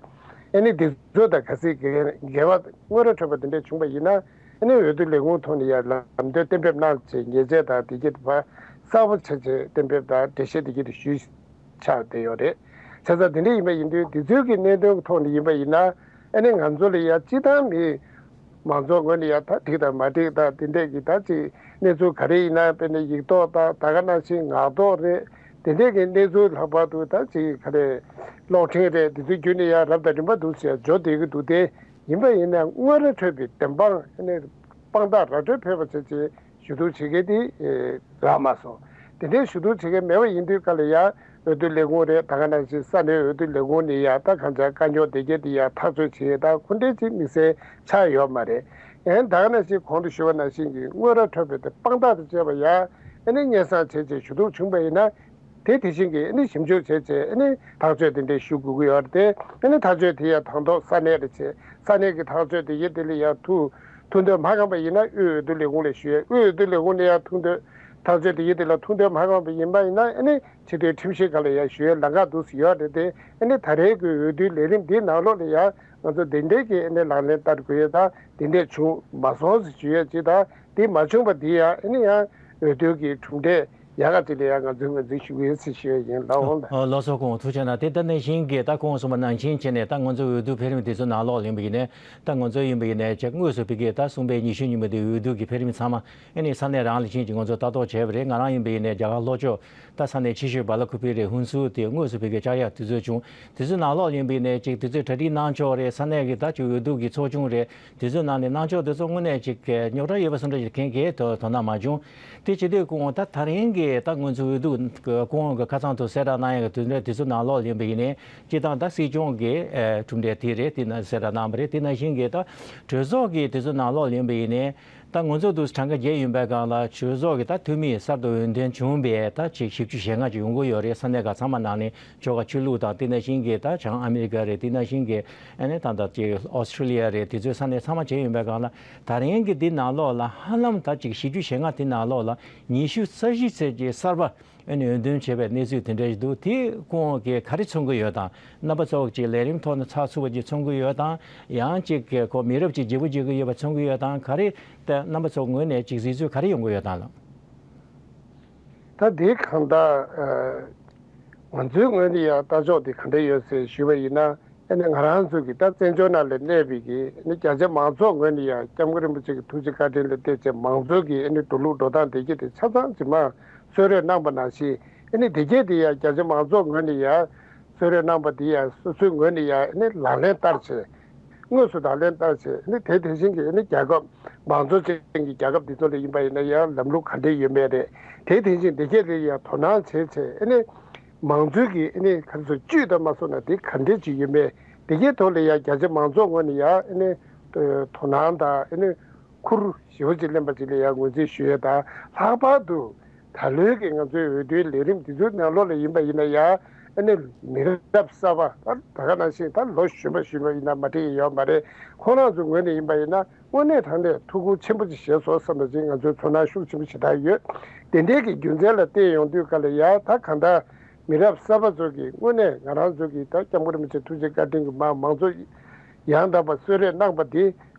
ཨ་ནི་འདི་ཚོ་དང་གལ་སྲིད་འགལ་འགལ་བ་དངོས་ར་འཕྲོད་པ་དེ་འདྲ་བྱུང་པ་ཡིན་ན་ཨ་ནི་འོས་བསྡུ་ལས་ཁུངས་ཐོག་ནས་ཡང་ལམ་སྟོན་གཏན་འབེབས་གནང་བྱས་ཉེས་ཆད་དང་དེ་གི་དེ་བ་གསལ་པོ་བྱས་བྱས་གཏན་འབེབས་དང་འགྲེལ་བཤད་དེ་གི་དེ་ཞུས། ཆགས་བསྡད་ཡོད་རེད། བྱས་ཙང་དེ་འདྲ་ཡིན་པ་ཡིན་དུས་དེ་ཚོའི་གི་གནད་དོན་གྱི་ཐོག་ནས་ཡིན་པ་ཡིན་ན་ཨ་ནི་ང་ཚོ་ལ་ཡང་སྤྱི་བཏང་མི་མང་ཚོགས་ངོས་ནས་ཡང་ད་འགྲིག་དང་མ་འགྲིག་དང་དེ་འདྲས་ཀྱི་ད་ཅིག་གནས་ཚུལ་ག་རེ་ཡིན་ན་དཔེར་ན་ཡིག་ཐོག་དང་ད་ག་ནང་བཞིན་ངག་ཐོག་རེད། དེ་འདྲས་ཀྱི་གནས་ཚུལ་ལྷག་པར་དུ་ད་ཅིག་ག་རེ་གློག་འཕྲིན་རེད། དེ་ཚོའི་བརྒྱུད་ནས་ཡང་རབ་དང་རིམ་པ་འདུག་ཟེར་འབྱོར་བསྡད་ཀྱི་འདུག་སྟེ་ཡིན་པ་ཡིན་ན་དངོས་ར་འཕྲོད་པའི་བདེན་དཔང་ཨ་ནི་དཔང་རྟགས་ར་སྤྲོད་ཕོད་པ་བྱས་བྱས། ཞུ་གཏུག་བྱེད་མཁན་དེ་རག་མ་སོང་། དེ་འདྲའི་ཞུ་གཏུག་བྱེད་མཁན་མེད་པ་ཡིན་དུས་སྐབས་ལ་ཡང་འོས་བསྡུ་ལས་ཁུངས་རེད། ད་ག་ནང་བཞིན་ས་གནས་འོས་བསྡུ་ལས་ཁུངས་ནས་ཡང་ད་གང་ཅག་དཀའ་རྙོག་དེ་གས་དེ་ཡང་ཐག་གཅོད་བྱེད་ཡས་ད་ཁོ་འདྲའི་ཅིག་དམིགས་བསལ་ཆགས་ཡོད་མ་རེད། ཨེ་ད་ག་ནང་བཞིན་གོང་དུ་ཞུས་པ་ནང་བཞིན་གྱི་དངོས་ར་འཕྲོད་པའི་དེ་དཔང་རྟགས་དང་བཅས་པ་ཡང་ཨ་ནི་སྙན་སེང་བྱས་བྱས་ཞུ་གཏུག་བྱུང་པ་ཡིན་ན། དེ་དེ་བཞིན་གྱི་ཨ་ནི་ཞིབ་འཇུག་བྱས་བྱས་ཨ་ནི་ཐག་གཅོད་དེ་འདྲས་ཞུ་དགོས་ཀྱི་ཡོད་རེད་དེ། ཨ་ནི་ཐག་གཅོད་དེ་ཡང་དང་ཐོག་ས་གནས་རེད་བྱས། ས་གནས་ཀྱི་ཐག་གཅོད་དེ་ཡིན་དེ་ལ་ཡང་ཐུགས་ ཐུགས་འདོད་མ་ཁེངས་པ་ཡིན་ན་དབུས་འོས་བསྡུ་ལས་ཁུངས་ལ་ཞུ་ཡས། དབུས་འོས་བསྡུ་ལས་ཁུངས་ནས་ཡང་ཐུགས་འདོད་ཐག་གཅོད་དེ་ཡིན་དེ་ལ་ཐུགས་འདོད་མ་ཁེངས་པ་ཡིན་པ་ཡིན་ན་ཨ་ནི་ཕྱི་དོན་ཁྲིམས་ཞིབ་ཁང་ལ་ཡང་ཞུ་ཡས་ལམ་ཁ་འདུག་སེ་ཡོད་རེད་དེ། ཨ་ནི་ད་རེས་ཀྱི་འོས་བསྡུའི་ལས་རིམ་འདིའི་ནང་ལོགས་ལ་ཡང་ང་ཚོ་དེ་འདྲའི་གི་ཨ་ནི་ལག་ལེན་བསྟར་དགོས་ཡས་དང་དེ་འདྲས་བྱུང་མ་སོང་ཟེར་ཞུ་ཡས་ཅིག་དང་། དེ་མ་བྱུང་བ་འདི་ཡང་ཨ་ནི་ཡང་འོས་བསྡུ་གི་གྲུབ་འབྲས་ཡག་ག་ཅིག་ལ་ཡང་ང་ཚོས་ངོས་འཛིན་ཞུ་གི་ཡིན་ཟེར་ཞུ་ཡས་ཡིན། ལགས་འོང་ལགས། ཨོ་ལགས་སོ། ཁོང་ཐུགས་རྗེ་གནང་། དེ་ལྟར་ནང་བཞིན་གྱི་ད་ཁོང་གསུངས་པ་ནང་བཞིན་བྱས་ནས་ད་ང་ཚོའི་འོས་བསྡུ་འཕེལ་རིམ་དེ་ཚོ་ནང་ལོགས་ལ་ཡིན་པ་ཡིན་ནའི། ད་ང་ཚོ་ཡིན་པ་ཡིན་ནའི་ཅིག་དངོས་སུ་ཕ་གིའི་ད་གསུམ་པའི་ཉི་ཤུ་ཉིན་མོ་དེ་འོས་བསྡུ་གི་འཕེལ་རིམ་ཚང་མ་ཨ་ནི་ས་གནས་རང་ལ་ཕྱིན་ཅིག་ང་ཚོ་ལྟ་རྟོག་བྱས་པ་རེད། ང་རང་ཡིན་པ་ཡིན་ནའི་རྒྱ་གར་ལྷོ་ཕྱོགས་ད་ས་གནས་ཆེ་ཤོས་བ་ལ་ཁུ་པི་རེད། ཧུན་སུར་དེ་དངོས་སུ་ཕ་གིའི་བཅར་ཡག་དུས་ཚོད་བྱུང་། དུས་ཚོད་ནང་ལོགས་ཡིན་པ་ཡིན་ནའི་ཅིག་དུས་ཚོད་གྲ་སྒྲིག་གནང་ཕྱོགས་རེད། ས་གནས་ཀྱི་ད་ཅིག་འོས་བསྡུ་གི་ཚོགས་ཆུང་རེད། དུས་ཚོད་ནང་ནས་གནང་ཕྱོགས་དེ་ཚོ་དངོས་གནས་ཅིག་རྙོག་དྲ་ཡོད་པ་སོང་འདྲ་ཞིག་མཁན་གྱིས་དོ་དོ་སྣང་མ་བྱུང་། དེ་བྱེད་དུས་ཁོང་ད་ད་རིང་གི་ད་སྔོན་ཚུད་འོས་བསྡུ་ཁོང་གི་ཁ་ཚང་དུ་གསལ་བསྒྲགས་གནང་ཡག་གི་དུས་འདྲ་དུས་ཚོད་ནང་ལོགས་ཡིན་པ་ཡིན་ནའི་སྤྱི་བཏང་ད་སྲིད་སྐྱོང་གི་ཨེ་གྲུབ་འབྲས་དེ་རེད། དེ་ན་གསལ་བསྒྲགས་གནང་བ་རེད། དེ་ནང་བཞིན་གྱི་ད་གྲོས་ཚོགས་ཀྱི་དུས་ཚོད་ནང་ལོགས་ཡིན་པ་ཡིན་ནའི་ད་ང་ཚོ་དུ་གྲངས་ཀ་བརྒྱད་ཡིན་པའི་སྒང་ལ་གྲོས་ཚོགས་ཀྱི་ད་འཐུས་མི་གསར་དུ་འོས་ཐོན་བྱུང་བའི་ད་ཅིག་བཞི་བཅུ་ཞེ་ལྔ་ཅིག་ཡོང་གི་ཡོད་རེད། ས་གནས་ཁག་ཚང་མ་ནང་ནས། ཆོལ་ཁ་ཆོས་ལུགས་དང་དེ་ནང་བཞིན་གྱི་ད་བྱང་ཨ་མི་རི་ཀ་རེད། དེ་ནང་བཞིན་གྱི་ཨ་ནི་ད་ལྟ་ཅིག་ཨོ་སི་ཁྲི་ལི་ཡ་རེད། དེ་ཚོའི་ས་གནས་ཚང་མ་བྱས་ཡོད་པའི་སྒང་ལ་ད་རིང་གི་འདི་ནང་ལོགས་ལ་ཧ་ལམ་ད་ཅིག་བཞི་བཅུ་ཞེ་ལྔ་དེ་ནང་ལོགས་ལ་ཉི་ཤུ་རྩ་བཞི་ཙམ་གྱི་གསར་པ་ཨ་ནི་འོས་ཐོན་བྱས་པའི་གནས་ཚུལ་དེ་འདྲ་ཞིག་འདུག་དེ་ཁོང་གིས་ག་རེ་མཚོན་གྱི་ཡོད་དང་། རྣམ་པ་ཚོ་ཅིག་ལས་རིམ་ཐོག་ནས་ཚགས་ཚུད་པ་ཅིག་མཚོན་གྱི་ཡོད་དང་། ཡང་ཅིག་གི་ཁོ་མི་རབས་ཅིག་བརྗེ་པོ་བྱེད་ཀྱི་ཡོད་པ་མཚོན་གྱི་ཡོད་དང་། ག་རེ་ད་རྣམ་པ་ཚོ་ངོས་ནས་ཅིག་གཟིགས་ཚུལ་ག་རེ་ཡོང་གི་ཡོད་དང་ལགས། ད་དེ་གང་ལྟར་ཨ་ང་ཚོའི་ངོས་ནས་ཡང་ལྟ་ཕྱོགས་དེ་ག་འདྲ་ཡོད་ཟེར་ཞུས་པ་ཡིན་ན། ཨ་ནི་ང་རང་ཚོ་གི་ད་བཙན་བྱོལ་ནང་ལ་གནས་པའི་གི་ཨ་ནི་རྒྱ་ཆེ་མང་ཚོགས་ངོས་ནས་ཡང་སྐྱབས་མགོན་རིན་པོ་ཆེ་གི་ཐུགས་རྗེ་བཀའ་དྲིན་ལ་བརྟེན་བྱས་མང་གཙོ་གི་ཨ་ནི་འགྲོ་ལུགས་འགྲོ་སྟངས་དེ་གྱད་དེ་ཆ་ཚང་ཇི་མ་གསོལ་རས་གནང་པ་ནང་བཞིན། ཨ་ནི་དེ་གྱད་དེ་ཡང་རྒྱ་ཆེ་མང་ཚོགས་ངོས་ནས་ཡང་གསོལ་རས་གནང་པ་དེ་ཡང་སོ་སོའི་ངོས་ནས་ཡང་ཨ་ནི་ལག་ལེན་བསྟར་བྱས། དངོས་སུ་ལག་ལེན་བསྟར་བྱས། ཨ་ནི་དེ་དེ་བཞིན་གྱི་ཨ་ནི་རྒྱལ་ཁབ་མང་གཙོ་ཅན་གྱི་རྒྱལ་ཁབ་འདི་ཚོ་ལ་ཡིན་པ་ཡིན་ན་ཡང་ལམ་ལུགས་ག་འདྲས་ཡོད་མེད་རེད། དེ་དེ་བཞིན་དེ་གྱད་དེ་ཡང་དོ་སྣང་བྱས་བྱས། ཨ་ནི་མང་གཙོའི་གི་ཨ་ནི་ག་རེ་ཟེར་བཅུད་དང་མ་སོང་ན་དེ་ག་འདྲས་ཅིག་ཡོད་མེད། དེ་གྱད་ཐོག་ལ་ཡང་རྒྱ་ཆེ་མང་ཚོགས་ངོས་ནས་ཡང་ཨ་ནི་དོ་སྣང་དང་ཨ་ནི་ཁུར་ཞེ་པོ་ཅིག་ལེན་པ་ཅིག་ལ་ཡང་ངོས་འཛིན་ཞུ་ཡས་དང་། ལྷག་པར་དུ་ད་ལོའི་གི་ང་ཚོའི་འོས་བསྡུའི་ལས་རིམ་འདི་ཚོའི་ནང་ལོགས་ལ་ཡིན་པ་ཡིན་ན་ཡང་ཨ་ནི་མི་རབས་གསར་པ་ད་ད་ག་ནང་བཞིན་ད་ལོ་གཞོན་པ་གཞོན་པ་ཡིན་ན་མ་འགྲིག་ཡོད་མ་རེད། ཁོང་རང་ཚོའི་ངོས་ནས་ཡིན་པ་ཡིན་ན་དངོས་གནས་དྲང་གནས་ཐུགས་ཁུར་ཆེན་པོ་ཅིག་བཞེས་སོང་བསམ་པ་ཅིག་ང་ཚོའི་ཚོར་སྣང་ཤུགས་ཆེན་པོ་ཞེ་དྲག་ཡོད། དེ་འདྲའི་གི་རྒྱུ་མཚན་ལ་བལྟས་ཡོང་དུས་ག་ལ་ཡང་ད་གང་ལྟར་མི་རབས་གསར་པ་ཚོ་གིས་དངོས་གནས་ང་རང་ཚོ་གི་ད་སྐྱབས་མགོན་རིན་པོ་ཆེ་ཐུགས་རྗེ་བཀའ་དྲིན་གྱིས་མ་མང་གཙོ་ཡང་དག་པ་གསོལ་རས་གནང་པ་འདི་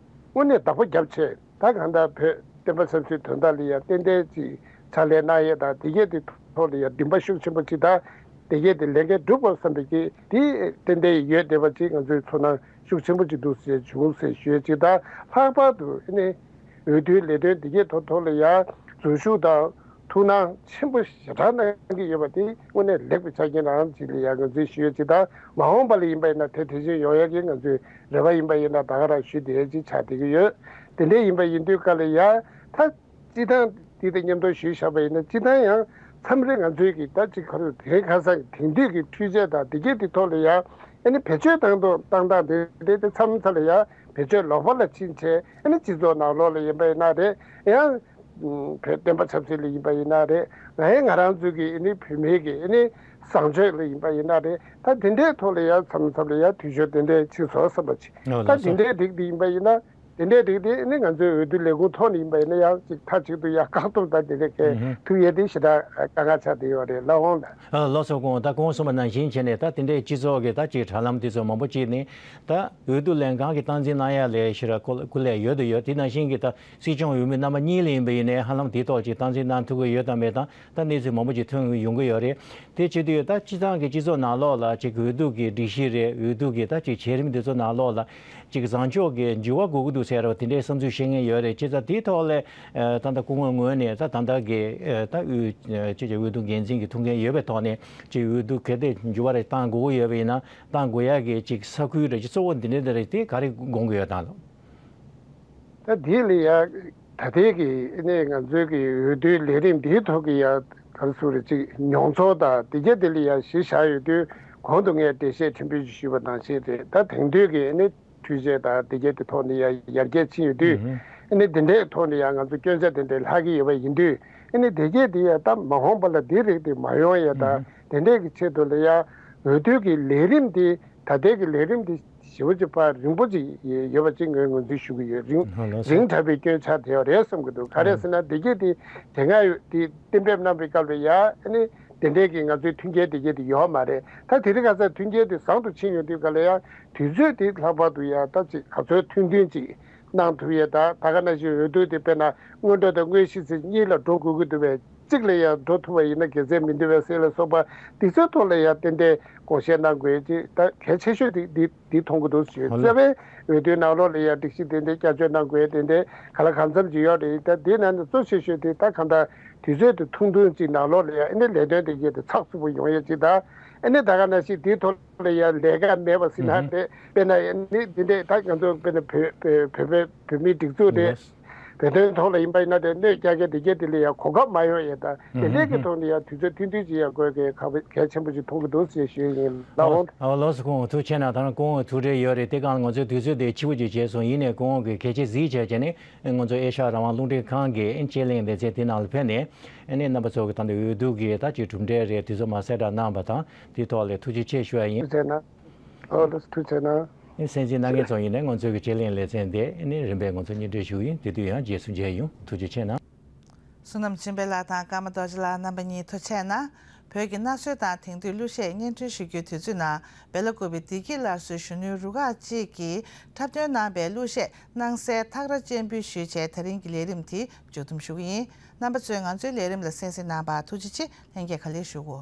དངོས་གནས་བདག་པོ་རྒྱབ་བྱས། ད་གང་ལྟར་བོད་བསྟན་པ་ཆབ་སྲིད་དོན་དག་ལ་ཡང་ཏན་ཏན་ཅིག་ཕྱག་ལས་གནང་ཡས་དང་དེ་གྱད་དེ་ཐོག་ལ་ཡང་འདུན་པ་ཤུགས་ཆེན་པོ་ཅིག་དང་། དེ་གྱད་དེ་ལས་འགན་སྒྲུབ་དགོས་བསམ་པའི་གི་དེ་ཏན་ཏན་ཡོད་བསྡད་པ་ཅིག་ང་ཚོའི་ཚོར་སྣང་ཤུགས་ཆེན་པོ་ཅིག་འདུག་ཟེར་བྱུང་ཟེར་ཞུ་ཡས་ཅིག་དང་། ལྷག་པར་དུ་ཨ་ནི་འོས་བསྡུའི་ལས་དོན་དེ་གྱད་ཐོག་ཐོག་ལ་ཡང་འཛུལ་ཞུགས་དང་ཐུགས་སྣང་ཆེན་པོ་ཞེ་དྲག་གནང་གི་ཡོད་པ་དེ་དངོས་གནས་ལེགས་པའི་ཆ་རྐྱེན་རང་ཅིག་ལ་ཡང་ངོས་འཛིན་ཞུ་ཡས་ཅིག་དང་། མ་འོངས་པ་ལ་ཡིན་པ་ཡིན་ན་དེ་དེ་བཞིན་ཡོང་ཡས་ཀྱི་ང་ཚོའི་རེ་བ་ཡིན་པ་ཡིན་ན་ད་ག་རང་ཞུ་བསྡད་ཡས་ཅིག་ཆགས་བསྡད་ཀྱི་ཡོད། དེ་འདྲ་ཡིན་པ་ཡིན་དུས་ག་ལ་ཡང་ད་སྤྱི་བཏང་འདི་དང་མཉམ་དུ་ཞུས་བཞག་པ་ཡིན་ན་སྤྱི་བཏང་ཡང་མཚམས་རེ་ང་ཚོའི་གི་ད་ཅིག་ག་རེ་དེ་ཁ་སང་གི་དེང་དུས་ཀྱི་འཕྲུལ་ཆས་དང་དེ་གྱད་དེ་ཐོག་ལ་ཡང་ཨ་ནི་བེད་སྤྱོད་བཏང་དུ་བཏང་སྟངས་དེ་དེ་དེ་མཚམས་མཚམས་ལ་ཡང་བེད་སྤྱོད་ལོག་པ་ལ་ཕྱིན་བྱས་ཨ་ནི་སྤྱི་ཚོགས་ནང་ལོགས་ལ་ཡིན་པ་ཡིན་ན་རེད། ཡང་བོད་བསྟན་པ་ཆབ་སྲིད་ལ་ཡིན་པ་ཡིན་ན་རེད། ང་ཡང་ང་རང་ཚོའི་གི་ཨ་ནི་བུད་མེད་ཀྱི་ཨ་ནི་བཟང་སྤྱོད་ལ་ཡིན་པ་ཡིན་ན་རེད། ད་དེ་འདྲའི་ཐོག་ལ་ཡང་མཚམས་མཚམས་ལ་ཡང་འཐུས་ཤོར་དེ་འདྲའི་ཕྱིན་སོང་བསམ་པ་ཅིག་ཨོ་ད་ལགས་སོ། དེ་འདྲའི་རིགས་དེ་ཡིན་པ་ཡིན་ན། དེ་འདྲའི་རིགས་དེ་ནི་ང་ཚོའི་འོས་བསྡུ་ལས་ཁུངས་ཐོག་ནས་ཡིན་པ་ཡིན་ན་ཡང་ཅིག་མཐའ་གཅིག་ཏུ་ཡང་བཀག་སྡོམ་དང་དེ་འདྲ་གས་ཨུ་ཧུམ། ཐུབ་ཡས་དེ་ཞེ་དྲག་དཀའ་ངལ་ཆགས་བསྡད་ཡོད་རེད། ལགས་འོང་ལགས། ཨ་ལགས་སོ། ཁོང་ད་ཁོང་གསུངས་པ་ནང་བཞིན་བྱས་ནས་ད་དེ་འདྲའི་སྤྱི་ཚོགས་ཀྱི་ད་ཅིག་དྲ་ལམ་དེ་ཚོ་མང་པོ་ཅིག་ནས་ད་འོས་བསྡུ་ལས་ཁང་གི་སྟངས་འཛིན་གནང་ཡ་ལས་ཞེ་དྲག་སྐུ་སྐུ་ལས་ཡོད་དུ་ཡོད། དེ་ནང་བཞིན་གྱི་ད་སྲིད་སྐྱོང་འོས་མི་རྣམ་པ་གཉིས་ལ་ཡིན་པ་ཡིན་ནའི་ཧ་ལམ་དེའི་ཐོག་ཅིག་སྟངས་འཛིན་གནང་ཐུབ་ཀྱི་ཡོད་དམ་མེད་དང་། ད་གནས་ཚུལ་མང་པོ་ཅིག་ཐོན་ཡོང་གི་ཡོད་རེད། དེ་བྱེད་དུས་ད་སྤྱི་བཏང་གི་སྤྱི་ཚོགས་ནང་ལོགས་ལ་ཅིག་འོས་བསྡུ་གི་སྒྲིག་གཞི་རེད། འོས་བསྡུ་གི་ད་ཅིག་བྱེད་རིམ་འདི་ཚོ་ནང་ལོགས་ལ་ཅིག་བཟང་ཕྱོགས་ཀྱི་འགྱུར་བ་དགོས་ཀྱི་འདུག་ཟེར་བ་དེ་འདྲའི་བསམ་ཚུལ་བཤད་མཁན་ཡོད་རེད། བྱས་ཙང་དེའི་ཐོག་ལ་ད་ལྟ་སྐུ་ངོ་ངོས་ནས་ད་ད་ལྟ་གི་ད་འོས་ཅིག་ཅིག་འོས་བསྡུ་འགན་འཛིན་གྱི་ཐུགས་འགན་ཡོད་པའི་ཐོག་ནས་ཅིག་འོས་བསྡུ་གལ་ཏེ་འགྱུར་བ་རེ་བཏང་དགོས་ཀྱི་ཡོད་པ་ཡིན་ན་བཏང་དགོས་ཡ་གི་ཅིག་ས་ཁུལ་རེ་ཅིག་གཙོ་བོ་འདི་འདྲ་འདི་རེད། དེ་ག་རེ་དགོངས་ཀྱི་ཡོད་དང་། ད་དེ་ལ་ཡང་ད་ལྟའི་གི་ཨ་ནི་ང་ཚོའི་གི་འོས་བསྡུའི་ལས་རིམ་འདིའི་ཐོག་གི་ཡང་ག་རེ་ཟེར་རེད། ཅིག་མྱོང་ཚོར་དང་དེ་གྱད་དེ་ལ་ཡང་གཞི་བཞག་ཡོད་དུས་གོང་དུ་ངས་འགྲེལ་བཤད་ཕྲན་བུ་ཞིག་ཞུས་པ་ནང་བཞིན་རེད། ད་དེང་དུས་ཀྱི་ཨ་ནི་འཕྲུལ་ཆས་དང་དེ་གྱད་དེ་ཐོག་ནས་ཡང་ཡར་རྒྱས་ཕྱིན་ཡོད་དུས་ཨ་ནི་དེ་འདྲའི་ཐོག་ནས་ཡང་ང་ཚོ་སྐྱོན་ཆ་དེ་འདྲ་ལྷག་གི་ཡོད་པ་ཡིན་དུས་ཨ་ནི་དེ་གྱད་དེ་ཡང་ད་མ་འོངས་པ་ལ་དེ་རིགས་དེ་མ་ཡོང་ཡ་དང་དེ་འདྲའི་གི་ཆེད་དུ་ལ་ཡང་འོས་བསྡུའི་གི་ལས་རིམ་དེ་ད་ལྟའི་གི་ལས་རིམ་དེ། ཞེ་པོ་ཅིག་ཕར་རིང་པོ་ཅིག་ཡོད་པ་ཅིག་ངོས་ངོས་འཛིན་ཞུ་གི་ཡོད། རིང་ཧ་ལགས་སོ། རིང་དྲགས་པའི་སྐྱོན་ཆགས་བསྡད་ཡོད་རེད་བསམ་གྱི་འདུག་ག་རེ་ཟེར་ན་འདི་གས་དེ་དེ་སྔ་ཡོད་དེ་གཏན་འབེབས་གནང་པའི་སྐབས་ལ་ཡ་ཨ་ནི་དེ་འདྲའི་གི་ང་ཚོའི་མཐུན་རྐྱེན་དེ་གས་དེ་ཡོད་མ་རེད། ད་དེ་རིང་ཁ་སང་མཐུན་རྐྱེན་དེ་བཟང་དུ་ཕྱིན་ཡོང་དུས་ག་ལ་ཡ་དུས་ཚོད་དེ་ལྷག་པར་དུ་ཡ་ད་ཅིག་ག་ཚོད་ཐུང་ཐུང་ཅིག་གནང་ཐུབ་ཡས། ད་ད་ག་ནང་བཞིན་འོས་བསྡུ་དེ་དཔེར་ན་སྔོན་འགྲོ་དང་དངོས་གཞི་ཟེར་གཉིས་ལ་འགྲོ་དགོས་ཀྱི་འདུག་པས། གཅིག་ལ་ཡང་འགྲོ་ཐུབ་པ་ཡིན་ན་དགེ་མཚན་མི་འདུག་པས་ཟེར་ལ་སོགས་པ་འདི་ཚོའི་ཐོག་ལ་ཡང་ཏན་ཏན་དགོངས་བཞེས་གནང་དགོས་ཅེས་ད་གལ་ཆེ་ཤོས་དེ་འདི་འདི་མཐོང་གི་འདུག་ཞུས། ཨ་ལེ། རྩ་བའི་འོས་བསྡུའི་ནང་ལོགས་ལ་ཡང་སྒྲིག་གཞི་དེ་འདྲའི་བསྐྱར་བཅོས་གནང་དགོས་དེ་འདྲའི་ག་ལ་གང་འཚམ་ཅིག་ཡོད་རེད། ད་འདི་ནང་ནས་གཙོ་ཆེ་ཤོས་དེ་ད་གང་ལྟར་དུས་ཚོད་དེ་ཐུང་ཐུང་ཅིག་ནང་ལོགས་ལ་ཡང་ཨ་ནི་ལས་དོན་དེ་གས་དེ་ཚགས་ཚུད་པོ་ཡོང་ཡས་ཅིག་དང་ཨ་ནི་ད་ག་ནང་བཞིན་དེའི་ཐོག་ལ་ཡང་ལས་ཀ་མེད་པ་ཟེར་ན་ཨུ་ཧུ། རེད། དཔེར་ན་ཨ་ནི་འདི་འདྲའི་ད་ང་ཚོ་དཔེར་ན་བོད་བོད་བོད་བོད་བོད་མིའི་སྒྲིག་འཛུགས་རེད། ལགས། བོད་དོན་ཐོག་ལ་ཡིན་པ་ཡིན་ན་དེ་གནོད་རྒྱག་མཁན་དེ་གས་དེ་ལ་ཡང་གོ་སྐབས་མ་ཡོང་ཡས་དང་དེ་འདྲའི་གི་ཐོག་ནས་ཡང་དུས་ཚོད་ཐུང་ཐུང་ཅིག་ཡང་དགོས་མཁན་གལ་ཆེན་པོ་ཅིག་མཐོང་གི་འདུག་ཟེར་ཞུ་ཡིན། ལགས་འོང་། ཨ་ལགས་སོ། སྐུ་ངོ་ཐུགས་རྗེ་ཆེ་གནང་། ད་ནི་སྐུ་ངོ་ཐུགས་ཁྲལ་ཡོད་རེད། དེ་གང་ང་ཚོའི་དུས་ཚོད་དེ་ཕྱི་པོ་ཅིག་བྱས་སོང་། ཡིན་ནའི་སྐུ་ངོ་གིས་གལ་ཆེ་གཟིགས་བྱས་བྱས་ནས་ང་ཚོ་ཨེ་ཤ་ཡ་རང་དབང་རླུང་འཕྲིན་ཁང་གི་དཔྱད་གླེང་ལེ་ཚན་དེ་ནང་ལ་ཕེབས་ནས་ཨ་ནི་རྣམ་པ་ཚོ་གི་ད་ལྟ་འོས་བསྡུ་གི་ད་ཅིག་གྲུབ་འབྲས་རེད། དེ་ཚོ་མར་གསལ་བསྒྲགས་གནང་བ་དང་དེའི་ཐོག་ལ་ཐུགས་རྗེ་ཆེ་ཞུ་ཡ་ཡིན། ཐུགས་རྗེ་གནང་། ཨོ་ལགས་སོ། ཐུགས་རྗེ་གནང་། ཨེ་གསན་གཟིགས་གནང་མཁན་ཚོ་ཡིན་ནའི་ང་ཚོའི་གི་དཔྱད་གླེང་ལེ་ཚན་དེ་ཨ་ནི་རིམ་པས་ང་ཚོ་སྙན་སྒྲོན་ཞུ་གི་ཡིན། དེ་དུས་ཡང་རྗེས་སུ་མཇལ་ཡོང་། ཐུགས་རྗེ་ཆེ་གནང་། བསོད་ནམས་སྦྱིན་པ་ལགས་དང་ཀརྨ་རྡོ་རྗེ་ལགས་རྣམ་པ་གཉིས་ཐུགས་རྗེ་གནང་། བོད་ཀྱི་གནའ་སྲོལ་དང་དེང་དུས་གླུ་གཞས་སྙན་སྒྲོན་ཞུ་རྒྱུའི་དུས་ཚོད་ནང་སྦེ་ལ་ཀུ་པའི་བདེ་སྐྱིད་སླར་གསོའི་གཞོན་ནུའི་རུ་ཁག་ཅིག་གིས་འཁྲབ་སྟོན་གནང་བའི་གླུ་གཞས་སྣང་གསལ་ཐག་ར་ཅན་འབུལ་ཞུས་བྱས་ད་རིང་གི་ལས་རིམ་དེ་མཇུག་བསྡོམས་ཞུ་གི་ཡིན། རྣམ་པ་ཚོས་ང་ཚོའི་ལས་རིམ་ལ་གསན་གཟིགས་གནང་བར་ཐུགས་རྗེ་ཆེ། ལྷན་རྒྱས་ག་ལེར་ཞུ་གོ།